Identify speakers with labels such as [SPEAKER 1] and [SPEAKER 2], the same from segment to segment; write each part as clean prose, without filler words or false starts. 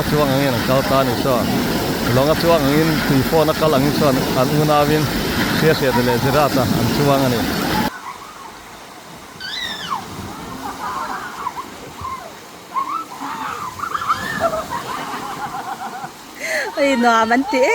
[SPEAKER 1] Lawnga chuang angin an kal ta a ni chuan lawnga chuang angin tui phone a kal angin chuan an unauin Hriathriata leh Zirata an chuang a ni.
[SPEAKER 2] Ui nuam an ti em.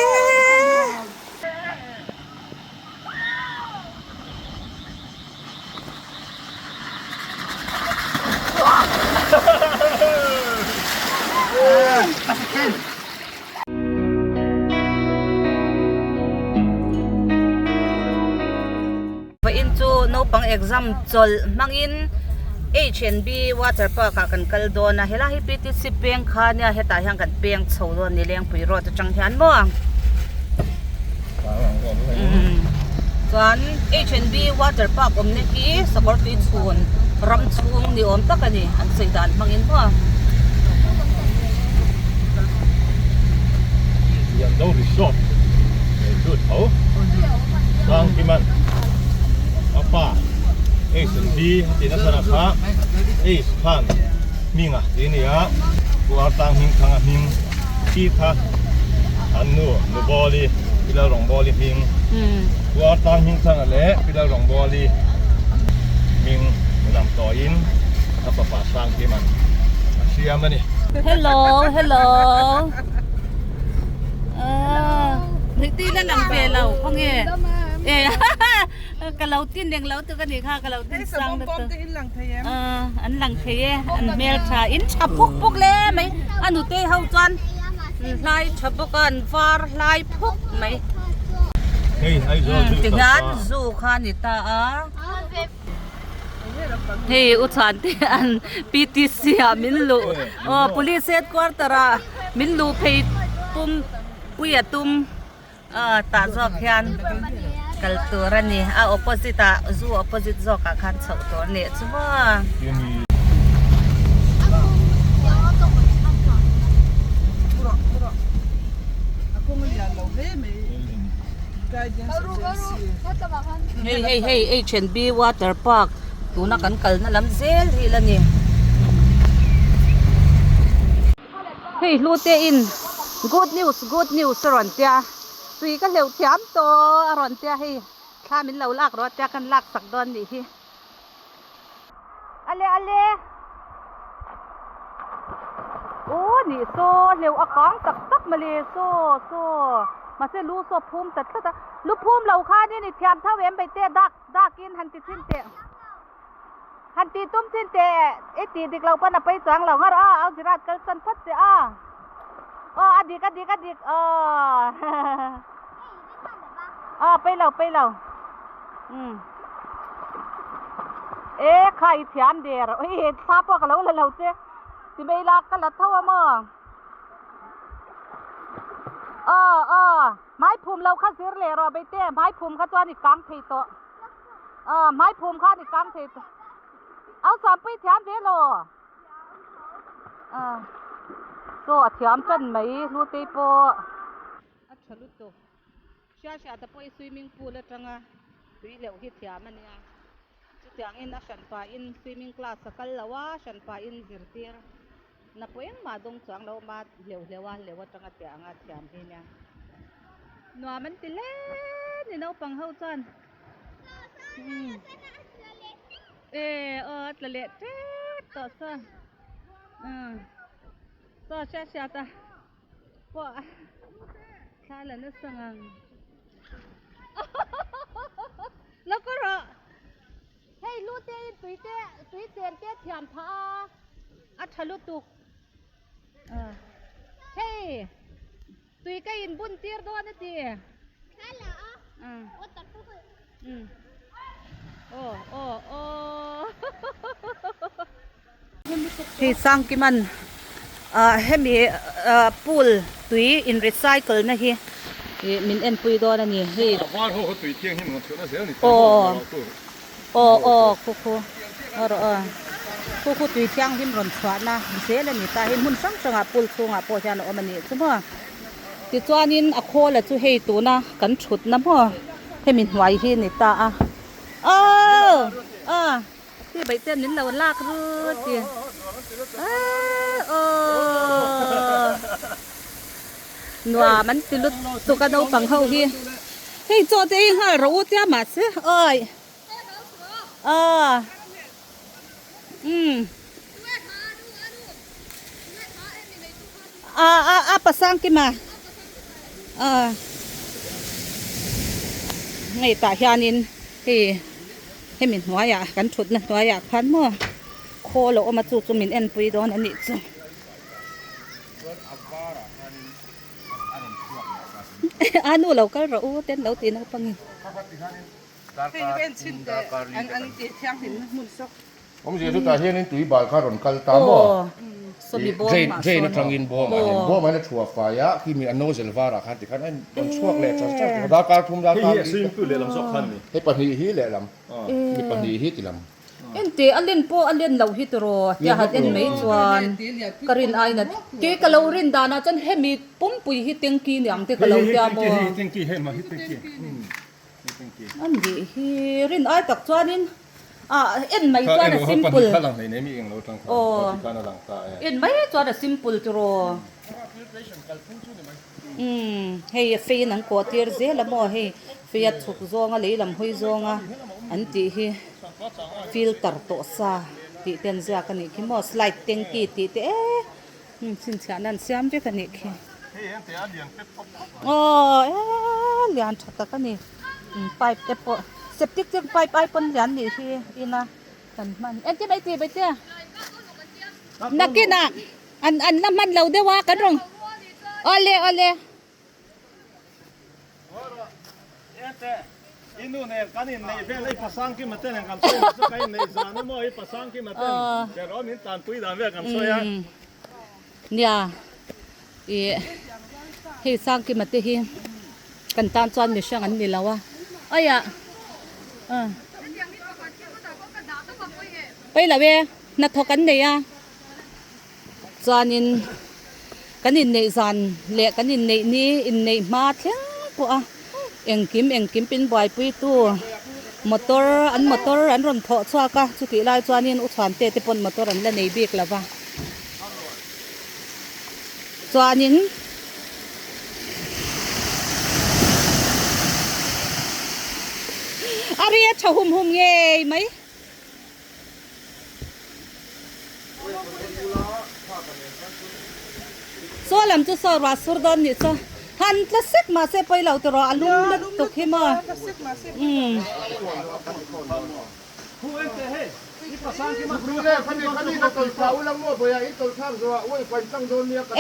[SPEAKER 2] Vawiin chu naupang exam chawlh hmangin H&B water park ah kan kal dawn a helai hi PTC peng kha nia hetah hian kan peng chho dawn a ni Lengpui road atang hian maw chuan H&B water park awmna hi sakawr tui chhun ram chhung ni awm tak a ni an sawi dan hmangin maw.
[SPEAKER 1] Liando Resort chu tho Sangkiman a pa Ace an hi a tih nasa kha Ace khan hminga tih a ni a Pu Artang hming thanga hming khi kha an nu nu Bawli Pi Lalrawngbawli hming Pu Artang hming thanga leh Pi Lalrawngbawli hming lam tawiin a fapa Sangkiman a siam a ni.
[SPEAKER 2] Hello hello. Niti la lang ve lo khawnge e ka lo tin reng lo tuk ani kha ka lo tin sang na tu an lang thei e an hmel tha in tha phuk phuk le mai a nute ho chuan hlai tha bawk a an var hlai phuk mai tihian zu kha a ni ta a. Hei u chhan te an PTC ah min luh aw police headquarter ah min luh phei pum pui a tum ah tah zawk hian kal tur a ni a opposite ah zu opposite zawk ah khan chhoh tur a nih chu maw. Hei hei hei H&B water park tuna kan kalna lam zel hi la ni hei hlu te in good news good news a rawn tia tui ka hleuh thiam tawh a rawn tia hei thla min lo lak rawh a tia kan lak sak dawn nih hi ale ale aw nih saw hleuh a kang tak tak mawle saw saw mahse lu saw phum ta tlat a lu phum lo khanin i thiam tho em bai te dak dakin han ti chhin teh han ti tum chhin teh i tih dik loh pawn a pawi chuang lo ngar a au zirat kal san phawt che a aw a dik a dik a dik aw aw pawi lo pawi lo umm e kha i thiam der ui thla pawh ka lo la lo che ti mai la ka la tho a maw aw aw hmai phum lo kha zir leh rawh beite hmai phum kha chuan i kang thei tawh aw hmai phum khan i kang thei tawh au chuanpui thiam ve law. Saw a thiam tan mai hlutei pawh a tha lutuk hria hria te pawh hi swimming pool atanga tui hleuh hi thiam a nia chutiangin a hran pahin swimming class a kal lo a hran pahin zirtir na pawh engmah dawng chuang lo a hleuh hleuh a hleuh atanga tiah anga thiam hi nia nuam an ti hle ni naupang ho chuan. E aw a tla leh tep tawh sa saw hriat hriat a pawh thla la nasa ngang lo ka rawh hei lu te in tui te tui chen te thiam phah a a tha lutuk hei. Tui ka in bun tir dawn a ti. Hei Sangkiman ah hemi ah pool tui in recycle na hi ih min enpui dawn a ni hei. Aw aw aw khu khu aw rawh aw khu khu tui thianghlim rawn chhuah na zel a ni ta hei hmun hrang hrangah pool chhungah pawh hian a awm a nih chu maw. Tichuanin a khawl a chu hei tuna kan thutna maw hemi hnuai hi ni ta a aw aw ti baih ten min lo lak rut ti aw aw. Nuam an ti lutuk a naupang ho hi. Hei chaw te ei nghal rawh u tia mahse awi aw umm a a a pasang kima aw hei tah hianin hei hemi hnuaiah kan thutna hnuaiah khan maw khawl a awm a chu chu min enpui dawn a nih chu. A nu lo kal rawh u ten lo ti naupangin.
[SPEAKER 3] Awmzia chu tah hianin tui bal kha rawn kal ta maw? Drain drain atangin bawmah hian bawmah hian a thuah fai a khi mi a nozzle varah khan tikhan a rawn chhuak leh char char tikhan darkar thum darkar li hei pahnih hi lehlam mi pahnih hi tilam.
[SPEAKER 2] Ente a len pawh a len loh hi tiraw tia han en mai chuan ka rin aina kei ka lo rin danah chuan hemi pumpui hi tanky ni ang te ka lo tia maw a nih hi rin ai tak chuanin ah en mai chuan a simple aw en mai chuan a simple tiraw umm hei a fei in an kawh tir zel a maw hei fei a chhuk zawnga lei lam hawi zawnga an tih hi. Filter tawh sa tih te an ziak a nih khi maw slide tanky tih te e chhinchhiahna an siam vek a nih khi aw e lian tha tak a ni pipe te pawh septic tank pipe ai pawn lian nih hi ina kan hman engtin mai tih mai te nakinah an an la hman lo deuh a kan rawn awle awle. Nia ih hei Sangkima te hi kan tan chuan mihring an ni lo a aiah pawi lo e hnathawk an nei a. Chuanin kan inneih zan leh kan inneih ni inneih hma thleng pawh a engkim engkim pin buaipuitu motor an motor an rawn thawh chhuak a chutih lai chuanin u chhuante te pawn motor an la nei bik lo va chuanin a ri a tha hum hum ngei mai. Saw lam chu saw ruah sur dawn nih chu han tla sek mahse pawi lo tiraw a lum lutuk hi maw umm.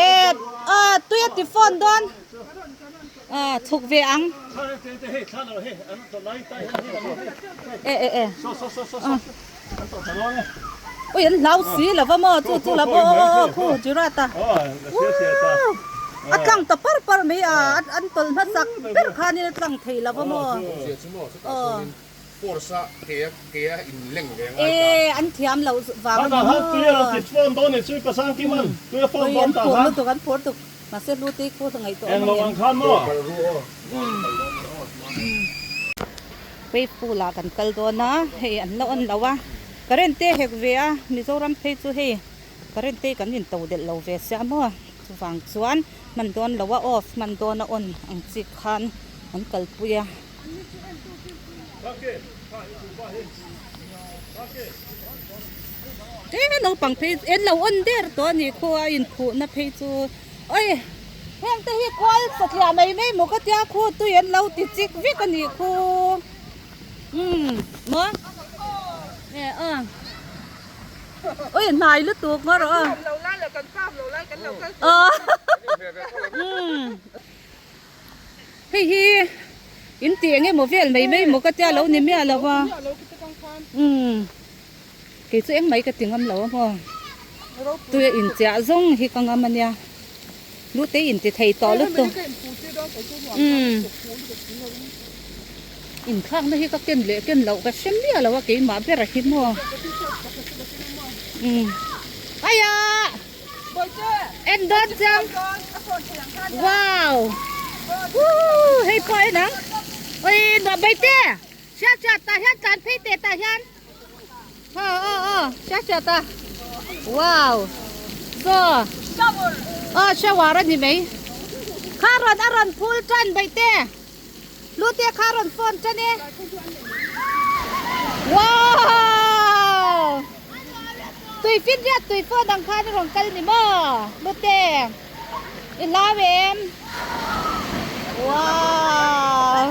[SPEAKER 2] E tui a ti phone dawn. A chhuk ve ang. E e e. Ui an hlau si lo va maw chu chu la aw aw aw khu Jirat a. Wow! A tlang ta par par mai a an tawlh hmasak ber khanin a tlang thei lo va maw. Aw. E an thiam loh vang a ni maw. Ui an phur lutuk an phur tuk. Mahse hlute khu ngaihtuah awm ang em? Wave pool ah kan kal dawn a, hei an la on lo a, current te hek ve a, Mizoram phei chu hei current te kan in to delh lo ve sia maw, chuvang chuan hman dawn lo a off hman dawn a on ang chi khan an kalpui a. He naupang phei en lo on der tawh a nih khu a inphuhna phei chu oi heng te hi kual satliah mai mai maw ka tia khu tui an lo ti chik vek a nih khu umm maw e a oi hnai lutuk ngaw rawh a umm. Hei hi in tih eng emaw vel mai mai maw ka tia lo ni miah lo a umm kei chu engmai ka ti ngam lo a maw tui a inchiah zawng hi ka ngam a nia lu te in ti thei tawh lutuk umm inthlakna hi ka ken leh ken loh ka hre miah lo a keimah ber a hi maw umm aiah. En dawn chiang wow woo hei pawh en ang oi nuam mai te hriat hriat tah hian tlan phei teh tah hian aw aw aw hriat hriat a wow so aw shower a ni mai. Kha rawn a rawn phul tan baihte. Lute kha rawn phone tan e. Wow! Tui fin riat tui phone ang khan i rawn kal ni maw? Lute. I hlau em? Wow!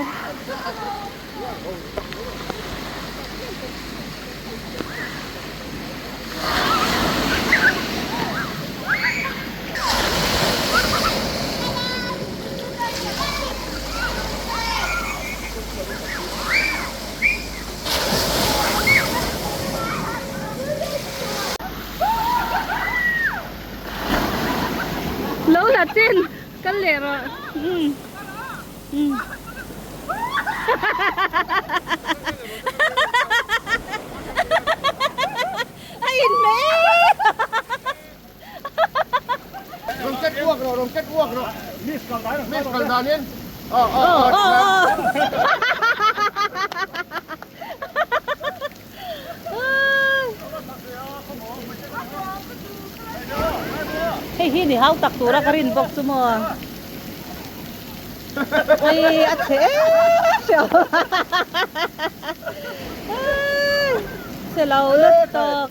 [SPEAKER 2] Lo la chin kal leh rawh umm umm a in hmeh
[SPEAKER 3] Rawn ket uak rawh rawn ket uak rawh miss kal dan miss kal danin aw aw aw
[SPEAKER 2] Hei hi ni hau tak tura ka rin bawk chu maw. Hei a chhe em hreuh. Chhe lo lutuk.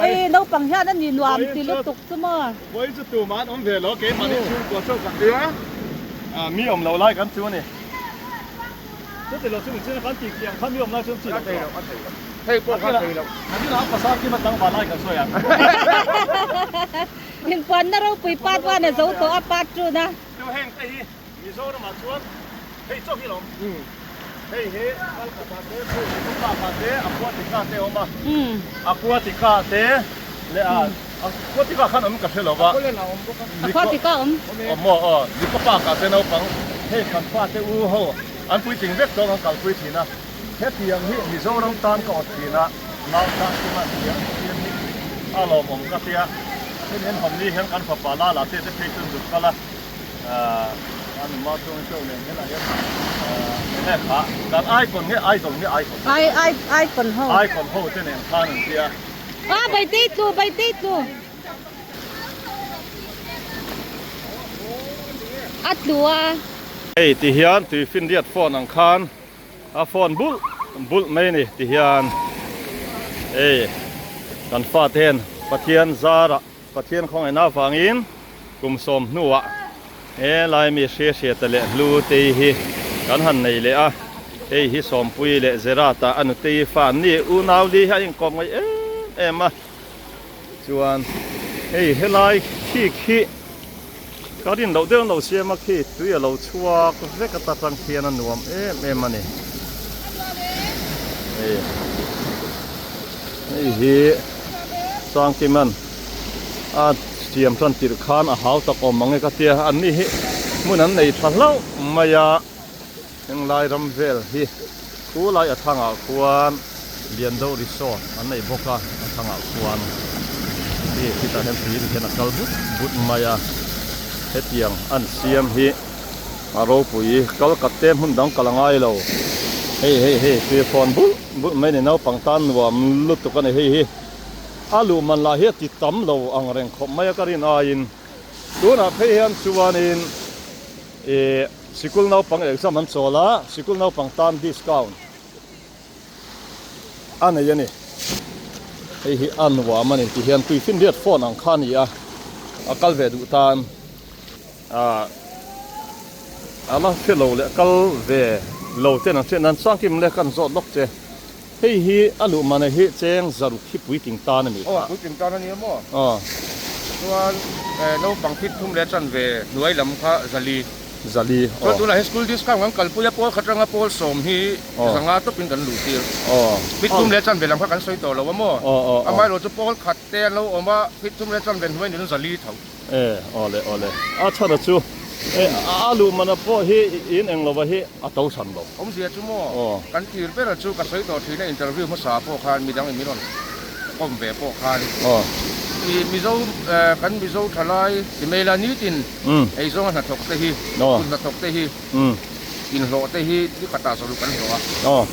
[SPEAKER 2] Hei naupang hian a ni nuam ti lutuk chu maw.
[SPEAKER 1] Vawiin chu tumah an awm ve lo keimahni chhungkua chauh kan nia mi awm lo lai kan chu a ni. Chuti lo chu nichina kan tih tih ang khan mi awm lai chuan chi lo
[SPEAKER 3] thei lo a thei lo hei pawh kha thei lo.
[SPEAKER 1] Nakin ah pasal kim atang van lai kan sawi ang.
[SPEAKER 2] Inpuanna ropui part one a zo tawh a part two na.
[SPEAKER 1] Chu heng te hi Mizoram ah chuan hei chauh hi lawm. Hei hi Kolkata te Kolkata te Aquatica te a awm a. Aquatica te leh a Aquatica khan awm ka hre lo va.
[SPEAKER 2] Aquatica awm.
[SPEAKER 1] Awm maw aw Nico Park ah te naupang hei kan pa te u ho an puitling vek chuan an kalpui thin a. Hetiang hi Mizoram tan ka awt thin a, nau tan chunga hetiang Pathian hi a lawmawm ka tia. Hemi an hawn ni hian kan fapa Lala te te phei chuan zuk kal a. An ma chuang chauh nen hian ah hian enge kha kan icon nge idol nge icon
[SPEAKER 2] Ai ai icon ho
[SPEAKER 1] icon ho te nen khan an tia.
[SPEAKER 2] Ah baitei tlu baitei tlu a tlu a.
[SPEAKER 1] Hei ti hian tui finriat phone ang khan a phone bulh bulh mai a ni ti hian hei kan fate hian Pathian zarah Pathian khawngaihna avangin kum sawm hnuah he lai mi hria hriata leh hlu tei hi kan han nei leh a, hei hi Sawmpuii leh Zerata a nutei fa an ni, unau li hi a inkawm ngaih em em a, chuan hei helai khi khi ka rin loh deuh an lo siam a khi tui a lo chhuak vek ata tang khian a nuam em em a ni, hei hei hi. Sangkiman a siam tan tirh khan a hau tak awm ang e ka tia, an ni hi hmun an nei tha hlauh mai a, henglai ram vel hi khu lai a thangah khuan Liando Resort an nei bawk a, a thangah khuan hi khitah hian tui hian a kal but but mai a, hetiang an siam hi a ropui kal kat te hmun dang kal a ngai lo, hei hei hei tui fawn bulh bulh mai a ni naupang tan nuam lutuk a ni hei hi. A luh man lah hi a ti tam lo ang reng khawp mai a ka rin aiin tunah phei hian chuanin ih sikul naupang exam an chawl a, sikul naupang tan discount a nei a ni. Hei hi a nuam a ni ti hian tuifinriat phone ang kha a ni a, a kal ve duh tan ah a la hre lo leh kal ve lo ten an hriat nan Sangkim leh kan zawt lawk che. Hei hi a luh mana hi cheng zaruk hi puitling tan a ni
[SPEAKER 3] kha. Aw puitling tan a ni a maw? Aw. Chuan naupang fit thum leh chanve hnuai lam kha zali.
[SPEAKER 1] Zali aw.
[SPEAKER 3] Chuan tunah hian school discount kan kalpui a pawl khat ranga pawl sawm hi zanga tawpin kan luh tir.
[SPEAKER 1] Aw.
[SPEAKER 3] Fit thum leh chanve lam kha kan sawi tawh lo a maw?
[SPEAKER 1] Aw aw aw.
[SPEAKER 3] Amaherawhchu pawl khat te an lo awm a fit thum leh chanve hnuai niin zali tho.
[SPEAKER 1] E aw le aw le a chhan a chu e a luh mana pawh hi in eng lova hi a to hran lo.
[SPEAKER 3] Awmzia chu maw kan tir ber chu ka sawi tawh thin a interview hmasa pawh khan midang in min rawn kawm ve pawh khan i Mizo kan Mizo thalai ti mai la nitin eizawnga hnathawk te hi kut hnathawk te hi inhlawh te hi ni khatah zawrh kan hlawh a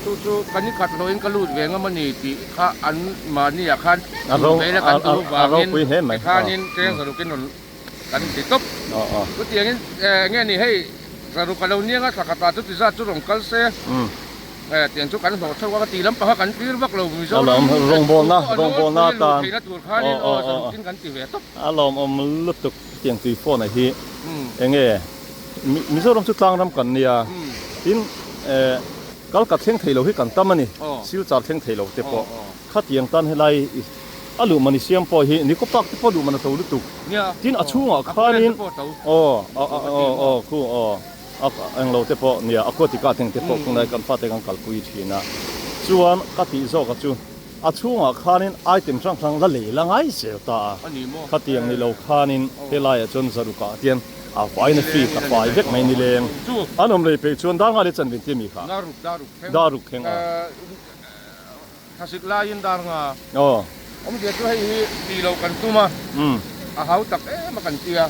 [SPEAKER 3] chu chu ka ni khat hlawhin ka lut ve ngam a ni tih kha an mahni ah khan duh ve ila kan duh vangin tikhanin cheng zawrh in rawn. kan ti tawp. Chutiangin nge ni hei zaruk a lo niang a thla khatah chuti zat chu rawn kal se tiang chu kan hlawh theuh a ka ti lampang a kan tir vak lo Mizoram
[SPEAKER 1] rawngbawlna rawngbawlna atan
[SPEAKER 3] theihna tur khanin aw zaruk tin kan ti ve tawp.
[SPEAKER 1] A lawmawm lutuk tiang tui phone ah hi enge Mizoram chu tlangram kan nia tin kal ka thleng thei lo hi kan tam a ni silchar thleng thei lo te pawh khatiang tan helai A luh man i siam pawh hi Nico Park te pawh luh man a to lutuk. Tin a chhungah khanin aw aw aw khu aw a englo te pawh nia Aquatica teng te pawh tunlai kan fate kan kalpui thin a. Chuan ka tih zawk a chu a chhungah khanin item hrang hrang la lei la ngai zel ta a. Khatiang ni lo khanin helaiah chuan zarukah tian a vaina fee ka fai vek mai nileng. An awm lei peih chuan dar nga leh chanvin tia mi kha? Daruk thleng a.
[SPEAKER 3] Thlasik laiin dar nga awmzia chu hei hi tih loh kan tum a, a hau tak em a kan ti a.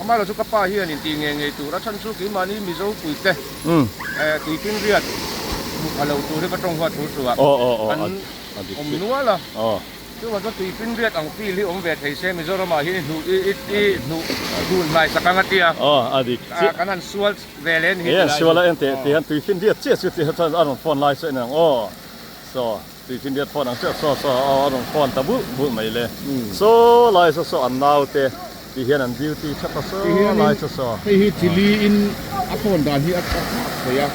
[SPEAKER 3] Amaherawhchu chu ka pa hian in tih ngei ngei tur a chhan chu keimahni Mizo puite tuifinriat hmu pha lo tur hi ka tawng huat thu suh a, an awm nual a. Chuvang chuan tuifinriat ang feel hi awm ve thei se Mizoramah hian i hnuh dun hnai sak ang a ti a, kan han sual ve leh a ni hi ti lai.
[SPEAKER 1] Sual a en teh tih hian tuifinriat chiah chu tih chuan a rawn phone lai chu en ang aw. Saw tuifinriat phone ang chiah saw saw a rawn phone ta bulh bulh mai le. Saw lai saw saw an naute tih hian an duty thap a saw lai saw saw.
[SPEAKER 3] Hei hi chili in a phone dan hi a thlak thei a.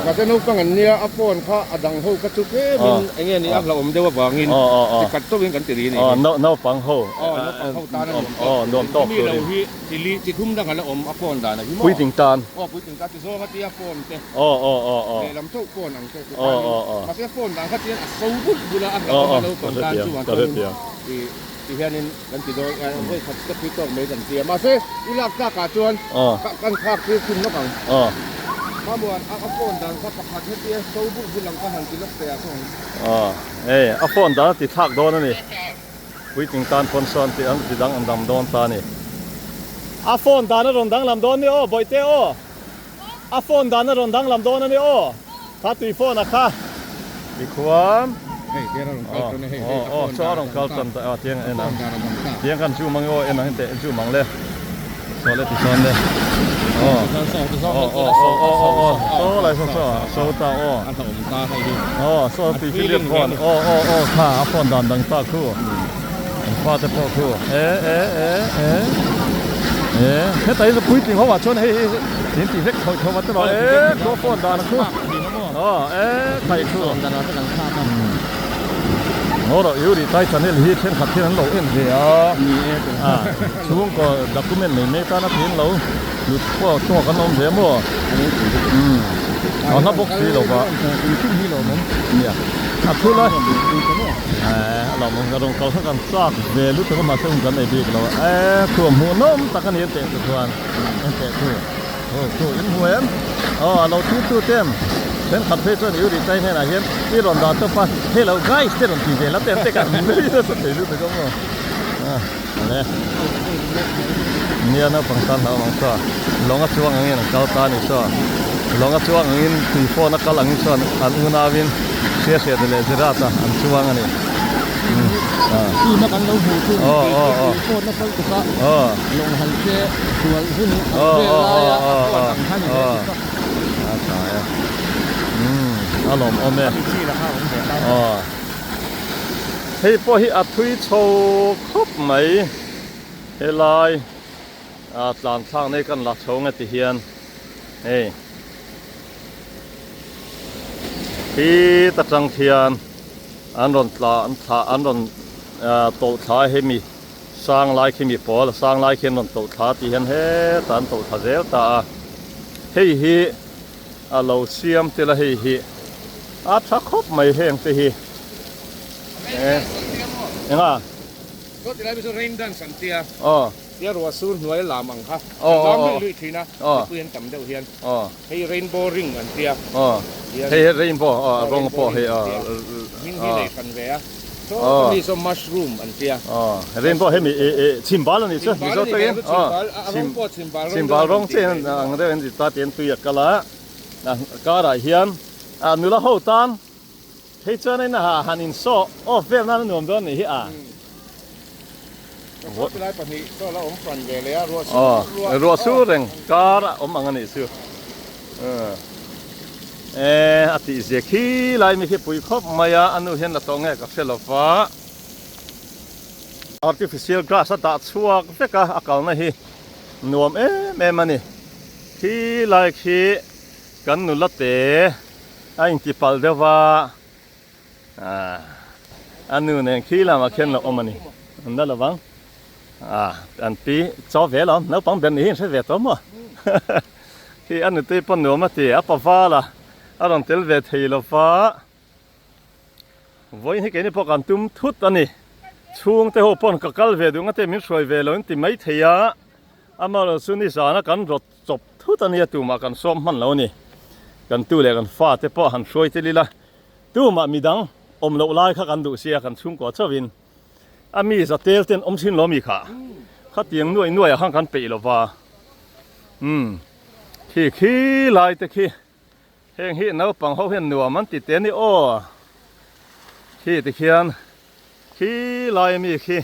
[SPEAKER 3] Mahse naupang an nia a phone kha a dang ho kha chu tlem in enge ni a hlauhawm deuh avangin chi khat chauhin kan ti ri a ni hi.
[SPEAKER 1] Naupang ho
[SPEAKER 3] naupang ho tan a nuam tawk
[SPEAKER 1] nuam tawk
[SPEAKER 3] turin. Chumi lo hi chili chi thum dang a la awm a phone dan a hi maw.
[SPEAKER 1] Puitling tan.
[SPEAKER 3] Aw puitling tan chi zawng a tia phone te. Lehlam chauh phone ang te ti khanin mahse phone dan kha chuan a so bulh bulh a a hlauhawm a naupang tan chuvang chuanin ti hianin kan ti dawn vawi khat step hi tawk mai kan ti a mahse i lak tlakah chuan kan thlak tir thin lawk ang Mamuan a phone dan kha pakhat hetia so bulh bulh ang ka han ti lawk teh ah khaw
[SPEAKER 1] Hei a phone dan a ti thlak dawn a ni puitling tan pawn sawn tih an ti dang an dam dawn ta a ni a phone dan a rawn danglam dawn ni aw bawihte aw. A phone dan a rawn danglam dawn a ni aw. Kha tui phone a kha. Tikhuan.
[SPEAKER 3] Hei tiang a rawn kal tan a hei hei
[SPEAKER 1] a phone dan a rawn kal tan ta a tiang en ang. Tiang kan chu mang aw en ang teh chu mang le. Saw le ti sawn le. Aw aw aw aw aw aw saw lai saw saw saw ta aw.
[SPEAKER 3] A hlauhawm ta hei hi.
[SPEAKER 1] Aw saw tui filim phone aw aw aw kha a phone dan dang ta khu. An fate pawh khu e e e e e heta hi chu puitling ho ah chuan hei hi in tih vek thawi thawi te e khaw phone dan a khu aw e khai khu ngaw rawh yu ri tai channel hi thenkhat hian an lo en ve a a chhungkaw document nei mek tana thei an lo lut pawh chungah kan awm ve a maw a hla bawk si lo va nia a thu lai eh a lawm awm ka rawn kal kha kan chak ve lutuk a mahse hun kan nei bik lo a eh thu a hmuh nawm tak a ni an teh chu chuan an teh thu aw thu in hmu em aw a lo thlir tu te em thenkhat phei chuan i ri tai hnenah hian i rawn dah tawp a hello guys te rawn ti ve la te an te kan nui nasa thei lutuk a maw ah le nia naupang tan hlauh ang saw lawng a chuang angin an kal ta a ni saw lawng a chuang angin tui phone a kal angin chuan an unauin hria hria te leh Gerard a an chuang a ni
[SPEAKER 3] tuna kan lo hmuh chu tui phone a kal tuk a lawng han che sual hun ang vel laia a phone ang kha ni ve ti tawp
[SPEAKER 1] a tha e a lawmawm e Hei pawh hi a thui chho khawp mai helai ah tlan thlak nei kan la chho nge ti hian hei khit atang khian an rawn tla an thla an rawn ah tawlh thla a hemi sang lai khi mi pawl a sang lai khi an rawn tawlh thla tih hian hetah an tawlh thla zel ta a hei hi a lo siam tel a hei hi a tha khawp mai heng te hi e enga
[SPEAKER 3] Saw tilai mi chu rain dance an tia
[SPEAKER 1] aw
[SPEAKER 3] tia ruah sur hnuai lam ang kha
[SPEAKER 1] aw
[SPEAKER 3] an lam luih luih thin a mipui an tam deuh hian
[SPEAKER 1] aw
[SPEAKER 3] hei rainbow ring an tia
[SPEAKER 1] aw hei hi rainbow aw rawng pawh hei aw
[SPEAKER 3] hming hi nei hran ve a saw mi saw mushroom an tia
[SPEAKER 1] aw rainbow hemi chhimbal ani chu mizo takin aw chhimbal rawng chiah hian ang deuh an ti ta tiin tui a kal a karah hian nula ho tan phei chuan in han in saw off vel nan a nuam dawn nih hi a. Ruah sur reng kar a awm ang a nih chu. E a tih zia khi lai mi khi pui khawp mai a, a nu hian la tawh nge ka hre lo va. Artificial grass a dah chhuak vek a, a kalna hi nuam em em a ni. Khi lai khi kan nula te a inti palh deuh va. Ah, a nu nen khi lamah khian lo awm a ni. An la lovang. Ah, an pi chaw ve lo, naupang ber ni hi an hre ve tawh maw? Khi a nutui pawh nuam a ti, a pa val a, a rawn tel ve thei lo va. Vawiin hi keini pawh kan tum thut a ni. Chhungte ho paw'n ka kal ve duh ngate min hruai ve lo in ti mai thei a. Amaherawhchu nizana kan rawt chawp thut a nia tumah kan sawm hman lo a ni. Kan tu leh kan fate pawh han hruai tel ila. Tumah midang awm loh lai kha kan duh sia kan chhungkua chauhin a mi za tel ten awm thin lo mi kha khatiang nuai nuai ah khan kan peih lova umm khi khi lai te khi heng hi naupang ho hian nuam an ti te a ni aw khi ti khian khi lai ami khi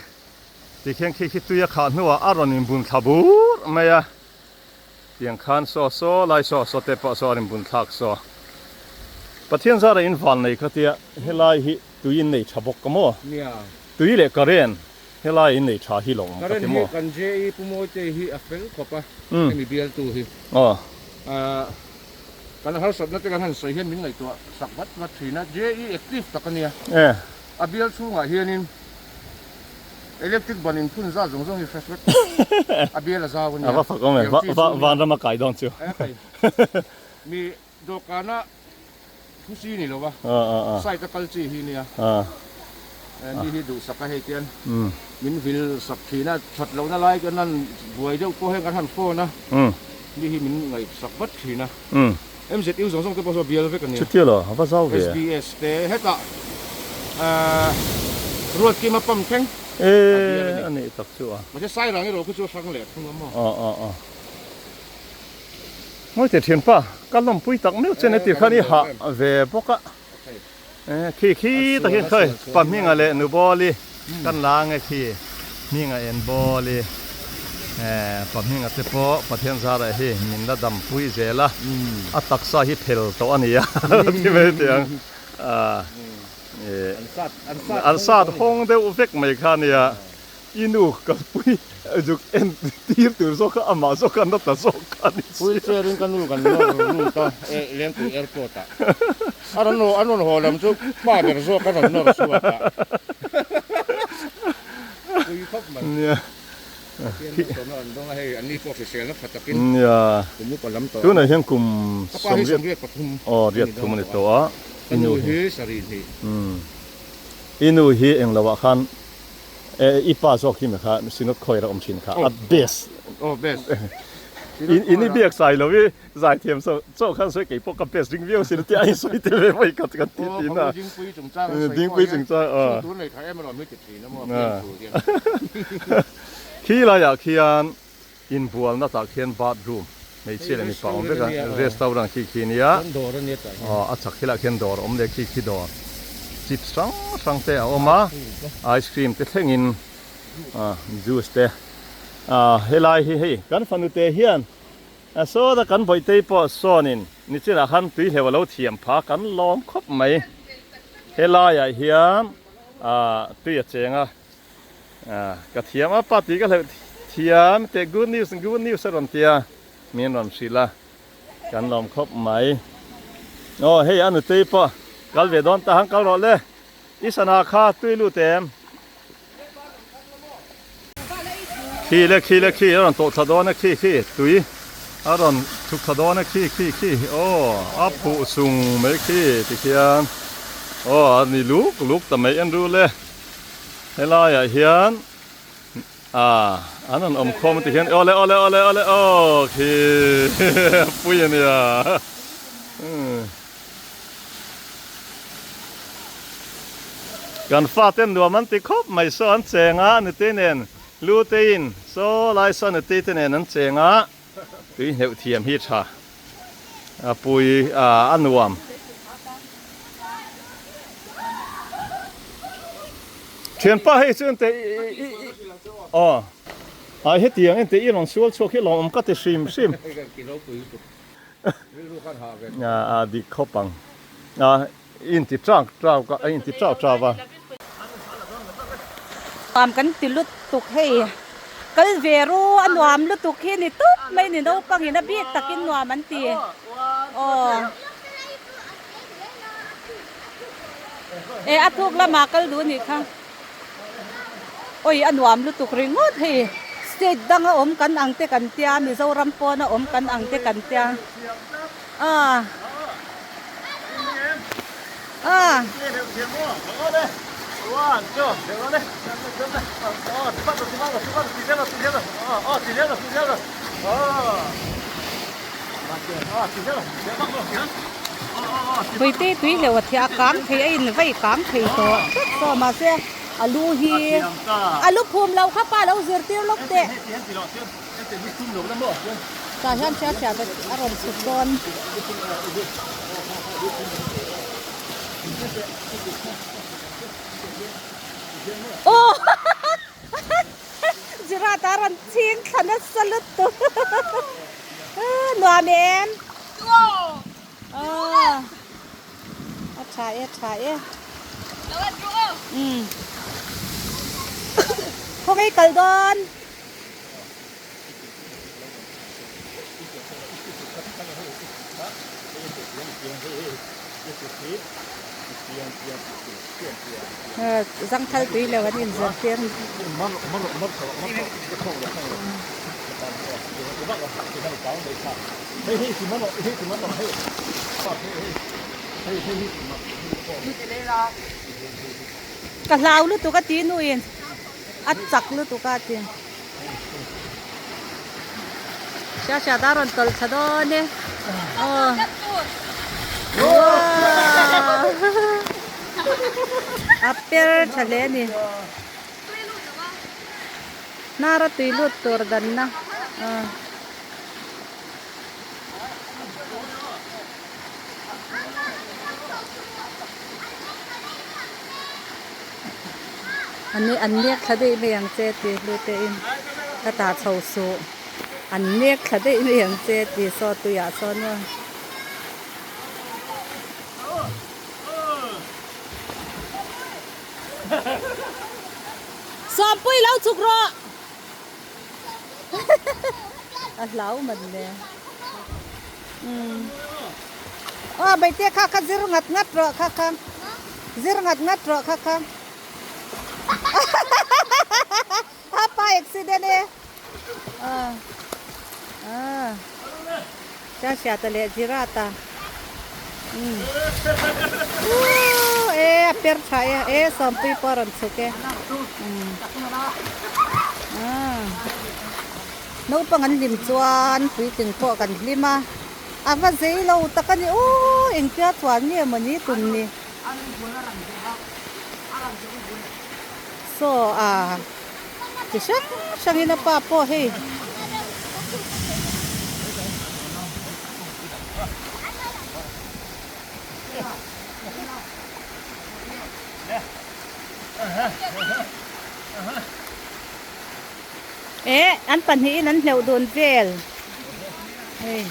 [SPEAKER 1] ti khian khi khi tui a khah hnuah a rawn inbun thla bur mai a. Tiang khan saw saw lai saw saw te pawh saw a rinbun thlak saw. Pathian zara in van nei kha tia helai hi tui in nei tha bawk ka maw?
[SPEAKER 3] Nia.
[SPEAKER 1] Tui leh current helai in nei tha hi lo awm ka ti maw?
[SPEAKER 3] Current hi kan JE Pu Mawite hi a fel khawp a, hemi bialtu hi.
[SPEAKER 1] Aw.
[SPEAKER 3] Kan harsatna te kan han sawi hian min ngaihtuah sak vat vat thin a, JE active tak a nia.
[SPEAKER 1] E.
[SPEAKER 3] A bial chhungah hianin Electric ban in phun zat zawng zawng hi hre vek a bial a zau a nia.
[SPEAKER 1] A va fak awm e, vanram a kai dawn chu.
[SPEAKER 3] Mi dawhkana thu si ni lo va, site a kal chi hi nia. Mi hi duhsak a hei tian min vil sak thin a, that lohna lai kan han buai deuh pawh hian kan han phone a, mi hi min ngaihsak vat thin a. MZU zawng zawng te pawh saw bial vek a nia.
[SPEAKER 1] Chutia lo, a va zau ve.
[SPEAKER 3] SBS te hetah Ruatkima pump thleng
[SPEAKER 1] a bial a ni. E, a nih tak chu a.
[SPEAKER 3] Mahse Sairang erawh khu chu a hrang leh thung a maw?
[SPEAKER 1] Aw aw aw. Ngawi teh thianpa, ka lawmpui tak meuh che ni tih khan i hah ve bawk a. E, khi khi takin khawi pa hminga leh nu Bawli kan la ang e khi hminga en Bawli e pa hminga te pawh Pathian zarah hi min la dampui zel a, a taksa hi phel tawh a ni a ti mai teh ang a e an sat hawng deuh vek mai kha a nia. I nu kalpui zuk en tir tur zawk kha amah zawk khan a ta zawk kha a ni sia.
[SPEAKER 3] Wheelchair in ka nu kan nawr lut a Lengpui airport ah a rawn an rawn haw lam chu pa ber zawk a rawn nawr chhuak a pui khawp mai.
[SPEAKER 1] Nia.
[SPEAKER 3] Pathian malsawmna an dawng a hei an ni pawh hriselna tha takin
[SPEAKER 1] Nia.
[SPEAKER 3] kum upa lam tawh a.
[SPEAKER 1] Tunah hian kum
[SPEAKER 3] Ka pa hi 83
[SPEAKER 1] aw riat thum a ni tawh a.
[SPEAKER 3] Ka nu hi sarih hnih.
[SPEAKER 1] I nu hi englo ah khan E i pa zawk hi mi kha Synod khawi rak awm thin kha a best.
[SPEAKER 3] Oh best.
[SPEAKER 1] In i biak sai lo i zai thiam so chaw khan sawi kei pawh ka best ring viau sin tia in sawi tel ve mai ka kan ti thin a.
[SPEAKER 3] Dingpui chungchang an sawi
[SPEAKER 1] Dingpui chungchang
[SPEAKER 3] a. Tun nei tha em alawm hi ti thin a maw pian thu hian.
[SPEAKER 1] Khi laiah khian Inbualna tah khian bathroom hmeichhia leh mipa awm vek a, restaurant khi khi nia, aw a chhak thilah khian dawr a awm leh khi khi dawr chips hrang hrang te a awm a, ice cream te thlengin ah juice te ah helai hi hei kan fanu te hian a sawta kan bawihte pawh sawnin nichinah khan tui hleuh a lo thiam pha kan lawm khawp mai helaiah hian ah tui a cheng a. Ka thiam a pa tih ka hleuh thiam teh good news good news a rawn tia min rawn hrilh a kan lawm khawp mai aw hei a nutei pawh kal ve dawn ta han kal rawh le i sana kha tui lut em khi le khi le khi a rawn tawh thla dawn a khi khi tui a rawn chhuk thla dawn a khi khi khi aw a phuh sung mai khi tikhian aw a ni luk luk ta mai en ru le. Helaiah hian ah an rawn awm khawm a ti hian awle awle awle awle aw khi pui a nia kan fate nuam an ti khawp mai saw an cheng a nute nen lu te in saw lai saw nute te nen an cheng a tui hneuh thiam hi tha a pui ah a nuam. Thianpa hei chuan teh i i i. Aw. Ai hetiang en teh i rawn sual chhuak hi lawmawm ka ti hrim hrim. A dik khawp ang. A inti ṭak ṭak a, a inti ṭau ṭau a.
[SPEAKER 2] Nuam kan ti lutuk hei. Kal ve ru a nuam lutuk hi ni tawp mai ni naupangin a bik takin nuam an ti. Aw. E a thuk lamah kal duh nih kha. Oi a nuam lutuk ringawt hei state danga awm kan ang te kan tia Mizoram pawna awm kan ang te kan tia a a Puite tui hleuh a thiah a kang thei a in vei kang thei tawh tlat tawh mahse a lu hi a lu phum lo kha pa lo zirtir lawk teh tah hian hria hria a rawn chhuk dawn. Aw Zirata a rawn chhing thla nasa lutuk nuam em a tha e a tha e umm khawngaih kal dawn. Zangthal tui lo an inzirtir. Ka hlau lutuk a ti nuin a chak lutuk a ti. Hria hria ta rawn tawlh thla dawn e. Aw. A per tha hle a ni. Hnara tui lut tur danna. Aw. An an nek thla daih mai ang che tih hlu te in ka tah chho suh an nek thla daih mai ang che tih saw tuiah sawn aw. Sawmpui lo chhuk rawh a hlau man le umm aw hmeichhia kha kha zir ngat ngat rawh kha kha zir ngat ngat rawh kha kha a pa accident e ah ah cha hriata leh jirata umm e a per tha e e sawmpui pawh a rawn chhuk e umm ah naupang an hlim chuan puitling pawh kan hlim a a va zei lo tak a ni aw engtia chuan nge mawni tum ni. Saw a chi hrang hrangin a pa pawh hei. Eh an pahnihin an hleuh dun vel hei.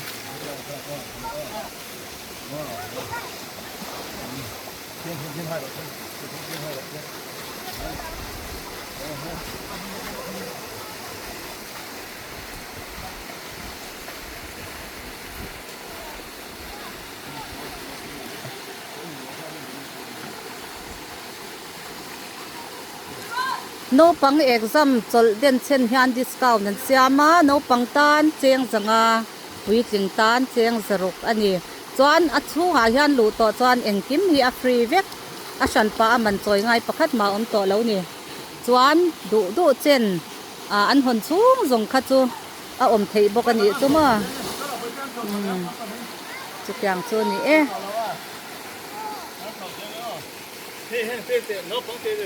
[SPEAKER 2] Naupang exam chawlh denchhen hian discount an siam a, naupang tan cheng zanga. Puitling tan cheng zaruk a ni. Chuan a chhungah hian luh tawh chuan engkim hi a free vek. A hran pah a man chawi ngai pakhat mah a awm tawh lo ni. Chuan duh duh chen ah an hawn chhung zawng kha chu a awm theih bawk a nih chu maw. Umm chutiang chu a ni e.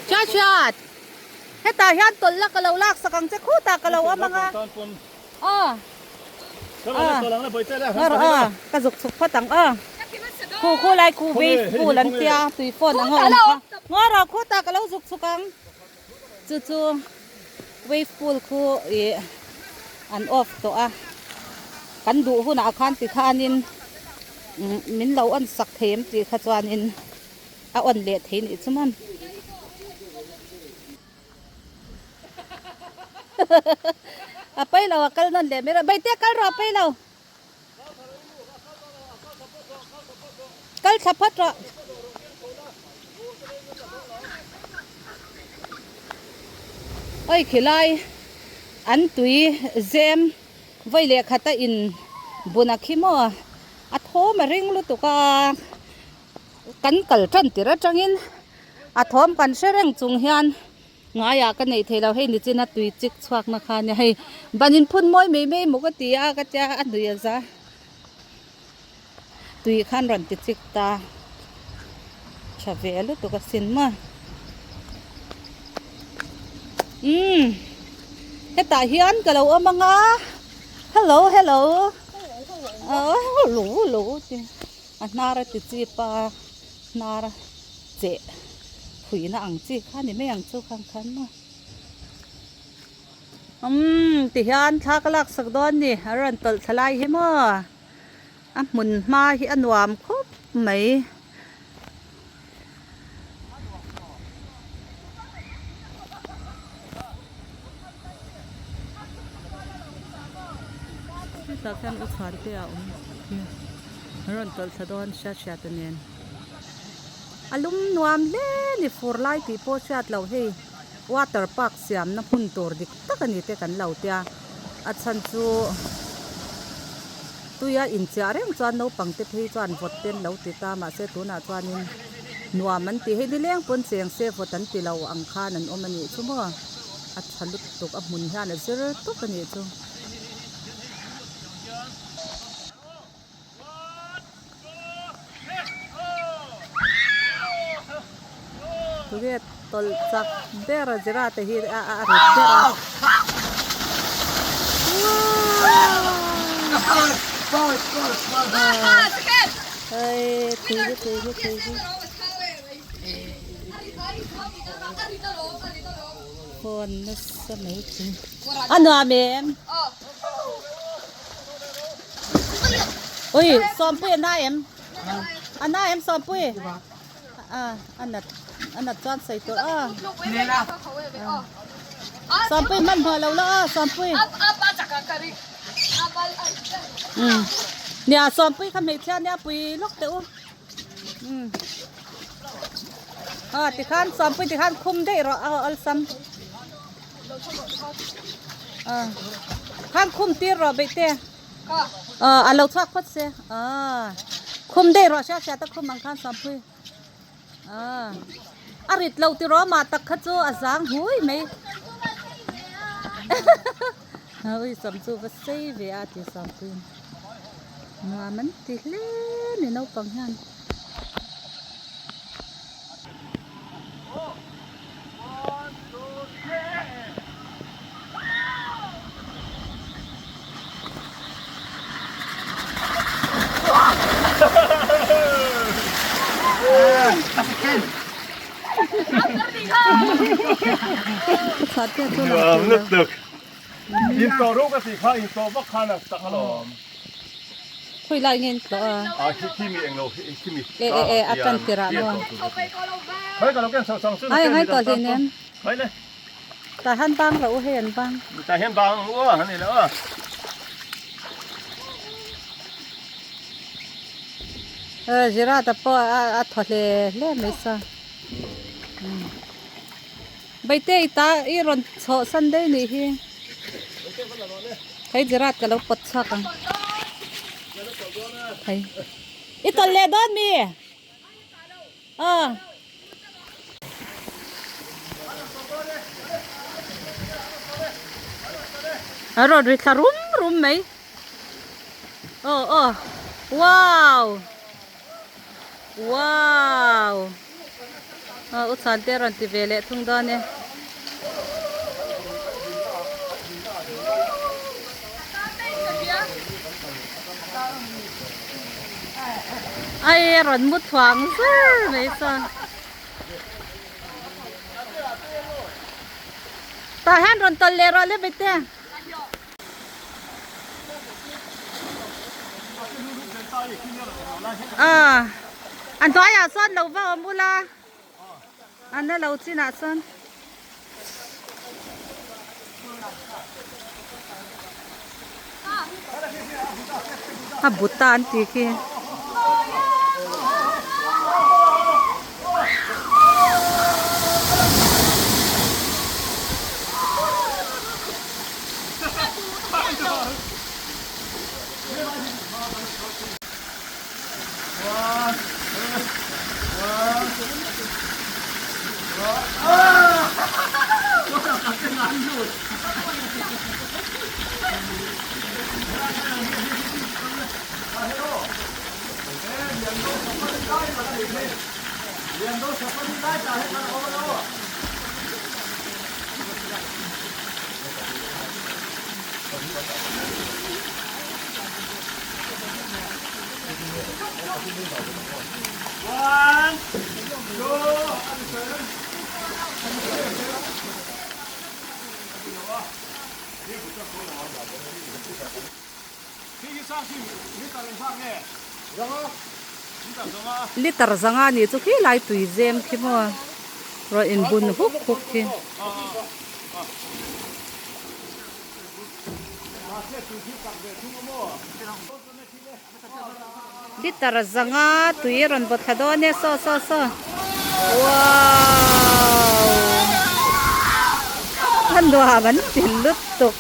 [SPEAKER 2] Chhia chhiat! Hetah hian tawlh la ka lo lak sak ang che khutah ka lo awm ang a. Aw a ka zuk chhuk phawt ang aw khu khu lai khu wave pool an tia tui fawn ang a awm kha ngaw rawh khutah ka lo zuk chhuk ang chu chu Wave pool khu ih an off tawh a, kan duh hunah khan tikhanin min lo on sak thei em tih kha chuanin a on leh thei nih chu maw. A pawi lo a kal nawn leh mai rawh, Baite kal rawh a pawi lo. Kal thla phawt rawh. Oi khilai an tui zem vawi leh khata in bun a khi maw a thawm a ring lutuk a kan kal tan tir atangin a thawm kan hre reng chung hian. Ngaiah ka neih theih lo hei nichin a tui chik chhuak na kha nia hei ban in phun mawi mai mai maw ka ti a ka tia a hnui a za tui khan rawn ti chik ta tha ve lutuk a sin maw umm hetah hian ka lo awm ang a hello hello hello ti a hnar a ti chip a hnar a cheh. Phuina ang chi kha ni mai ang chu khang khan maw. Umm ti hian thla ka lak sak dawn ni a rawn tawlh thla lai hi maw a hmun hma hi a nuam khawp mai. Hetah khian u chhuan te a awm a rawn tawlh thla dawn hriat hriat a nen. A lum nuam hle ni fur lai tih pawh hriat loh hei water park siamna hmun tur dik tak a ni te kan lo tia a chhan chu tuia inchiah reng chuan naupang te phei chuan vawt te an lo ti ta mahse tunah chuanin nuam an ti hei nileng pawn cheng se vawt an ti lo ang khan an awm a nih chu maw a tha lutuk a hmun hian a zir tawp a nih chu. Tunge tawlh chak ber a zira te hi a a rit ber a. Hei tui hi tui hi tui hi. Phone nasa mai chu. A nuam em? Ui Sawmpui a na em? A na em Sawmpui? A a nat a nat chuan sawi tawh a. Sawmpui hmanhmawh lo la a Sawmpui. Um nia Sawmpui kha hmeichhia nia pui lawk teh u. Um a tikhan Sawmpui tikhan khum daih rawh a awlsam. Khan khum tir rawh beih te. A lo chhuak phawt se. Khum daih rawh hriat hriat a khum ang khan Sampui. A rit lo ti rawh mah tak kha chu a zang hui mai. Ui sam chu va sei ve a ti Sampui. Nuam an ti hle ni naupang hian. Khawi lai nge in tlawh a?
[SPEAKER 1] A khi khi mi englo khi mi
[SPEAKER 2] E e e a tan tirh ah maw?
[SPEAKER 1] Khai ka lo ken chho chang chu
[SPEAKER 2] Ai ngai tawh hlei nem.
[SPEAKER 1] Khai le.
[SPEAKER 2] Tah hian bang lo u hei an bang.
[SPEAKER 1] Tah hian bang ang u a han ni lo a.
[SPEAKER 2] E Zirata pawh a thaw hle hle mai sa. Baite i ta i rawn chhoh san daih nih hi. Hei Gerard ka lo pawt chhuak ang. Hei. I tawlh leh dawn mi? Aw. A rawn ri thla rum rum mai. Aw aw. Wow. Wow! Aw u chhan te a rawn ti ve leh thung dawn e. Ai a rawn mu thuang zur mai chuan. Tah hian rawn tawlh leh rawh le Bete. Aw a hnuaiah sawn lo va awm ula a na lo chinah sawn. A but ta an tih khi. Liter zanga nih chu khi lai tui zem khi maw rawn inbun huk huk khi. Liter zanga tui rawn baw thla dawn e saw saw saw wow a nuam an ti lutuk.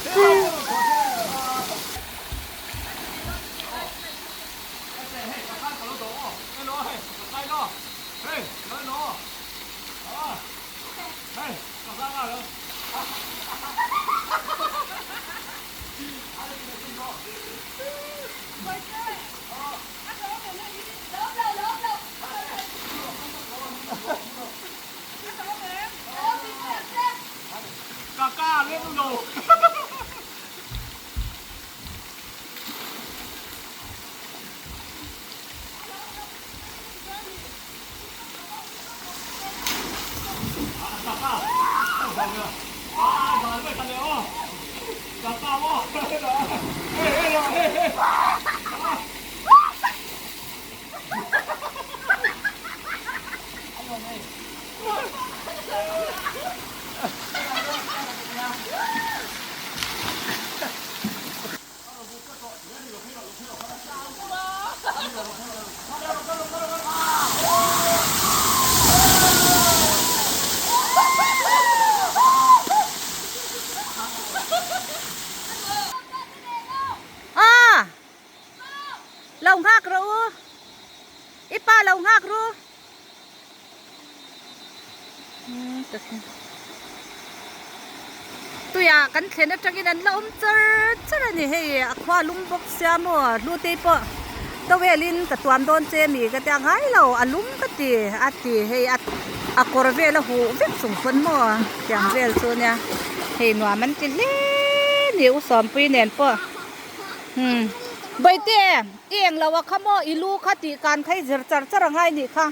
[SPEAKER 2] A! Lo nghak rawh u. I pa lo nghak ru. Tuiah kan thlen atangin an la awm char char a ni hei a khua lum bawk sia maw hlutei pawh towel in ka tuam dawn che mi ka tia ngai lo a lum ka ti a ti hei a a kawr vel a huh vek chung pawn maw tiang vel chu nia hei nuam an ti hle ni u sawmpui nen pawh umm bawihte i englo a kha maw i lu kha tih kan kha i zir char char a ngai nih kha.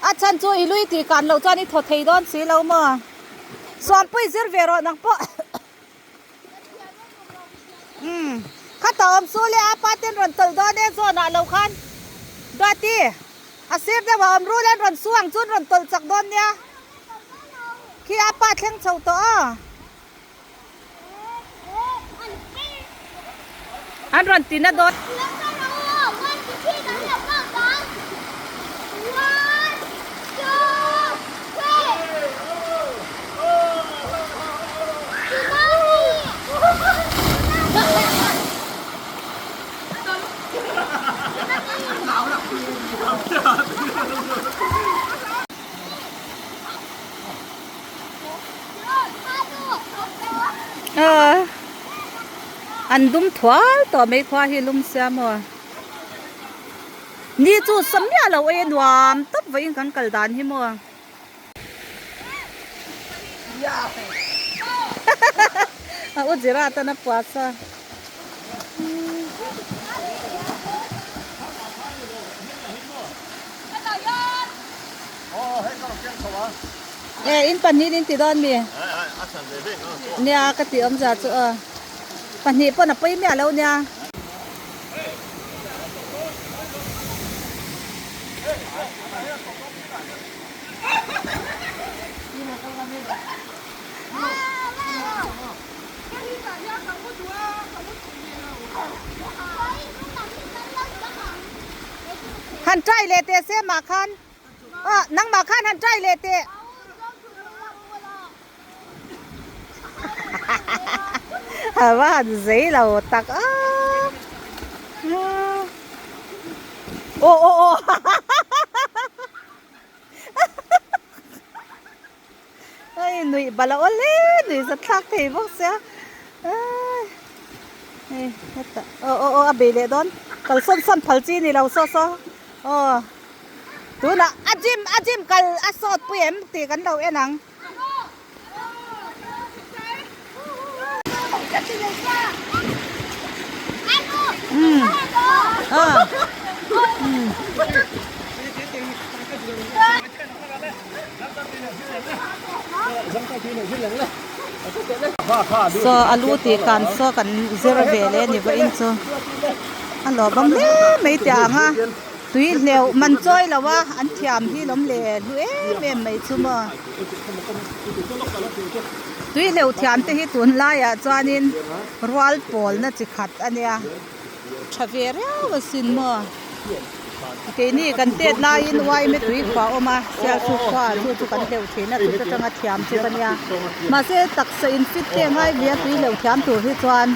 [SPEAKER 2] A chhan chu i lui tih kan loh chuan i thaw thei dawn si lo maw? Suampui zir ve rawh nang pawh. Umm kha ta awm chu le a pa ten rawn tawlh dawn e zawn ah lo khan Duati a sir deuh ah awm rul an rawn su ang chuan rawn tawlh chak dawn nia khi a pa thleng chho tawh a. An rawn ti na dawn. An dum thual tawh mai khua hi lum sia maw ni chu sa miah lo e nuam tawp vawiin kan kal dan hi maw a u zira tan a puasa. E in pahnih in ti dawn mi? Nia ka tih awmzia chu aw. Pahnih pawn a pawi miah lo nia. Han try leh teh se mah khan aw nangmah khan han try leh teh. A va han zei lo tak a aw aw aw hei nuih bal a awl hle nuih zat thlak thei bawk sia hei hetah aw aw aw a bei leh dawn kalsawn sawn phal chi ni lo saw saw aw. Tunah a gym a gym kal a sawt pui em tih kan lo en ang. Saw a lu tih kan saw kan zir ve leh ni vawiin chu a lawmawm hle mai tih ang a. Tui hleuh man chawi lo a, an thiam hi lawm le hlu em em mai chu maw. Tui hleuh thiam te hi tunlaiah chuanin rual pawlna chi khat a nia, tha ve riau asin maw. Keini kan tet laiin uaime tui khua a awm a, Sialsuk khua chu chu kan hleuh thin a, chut atanga thiam chu ka nia. Mahse taksa in fit te ngai ve a tui hleuh thiam tur hi chuan.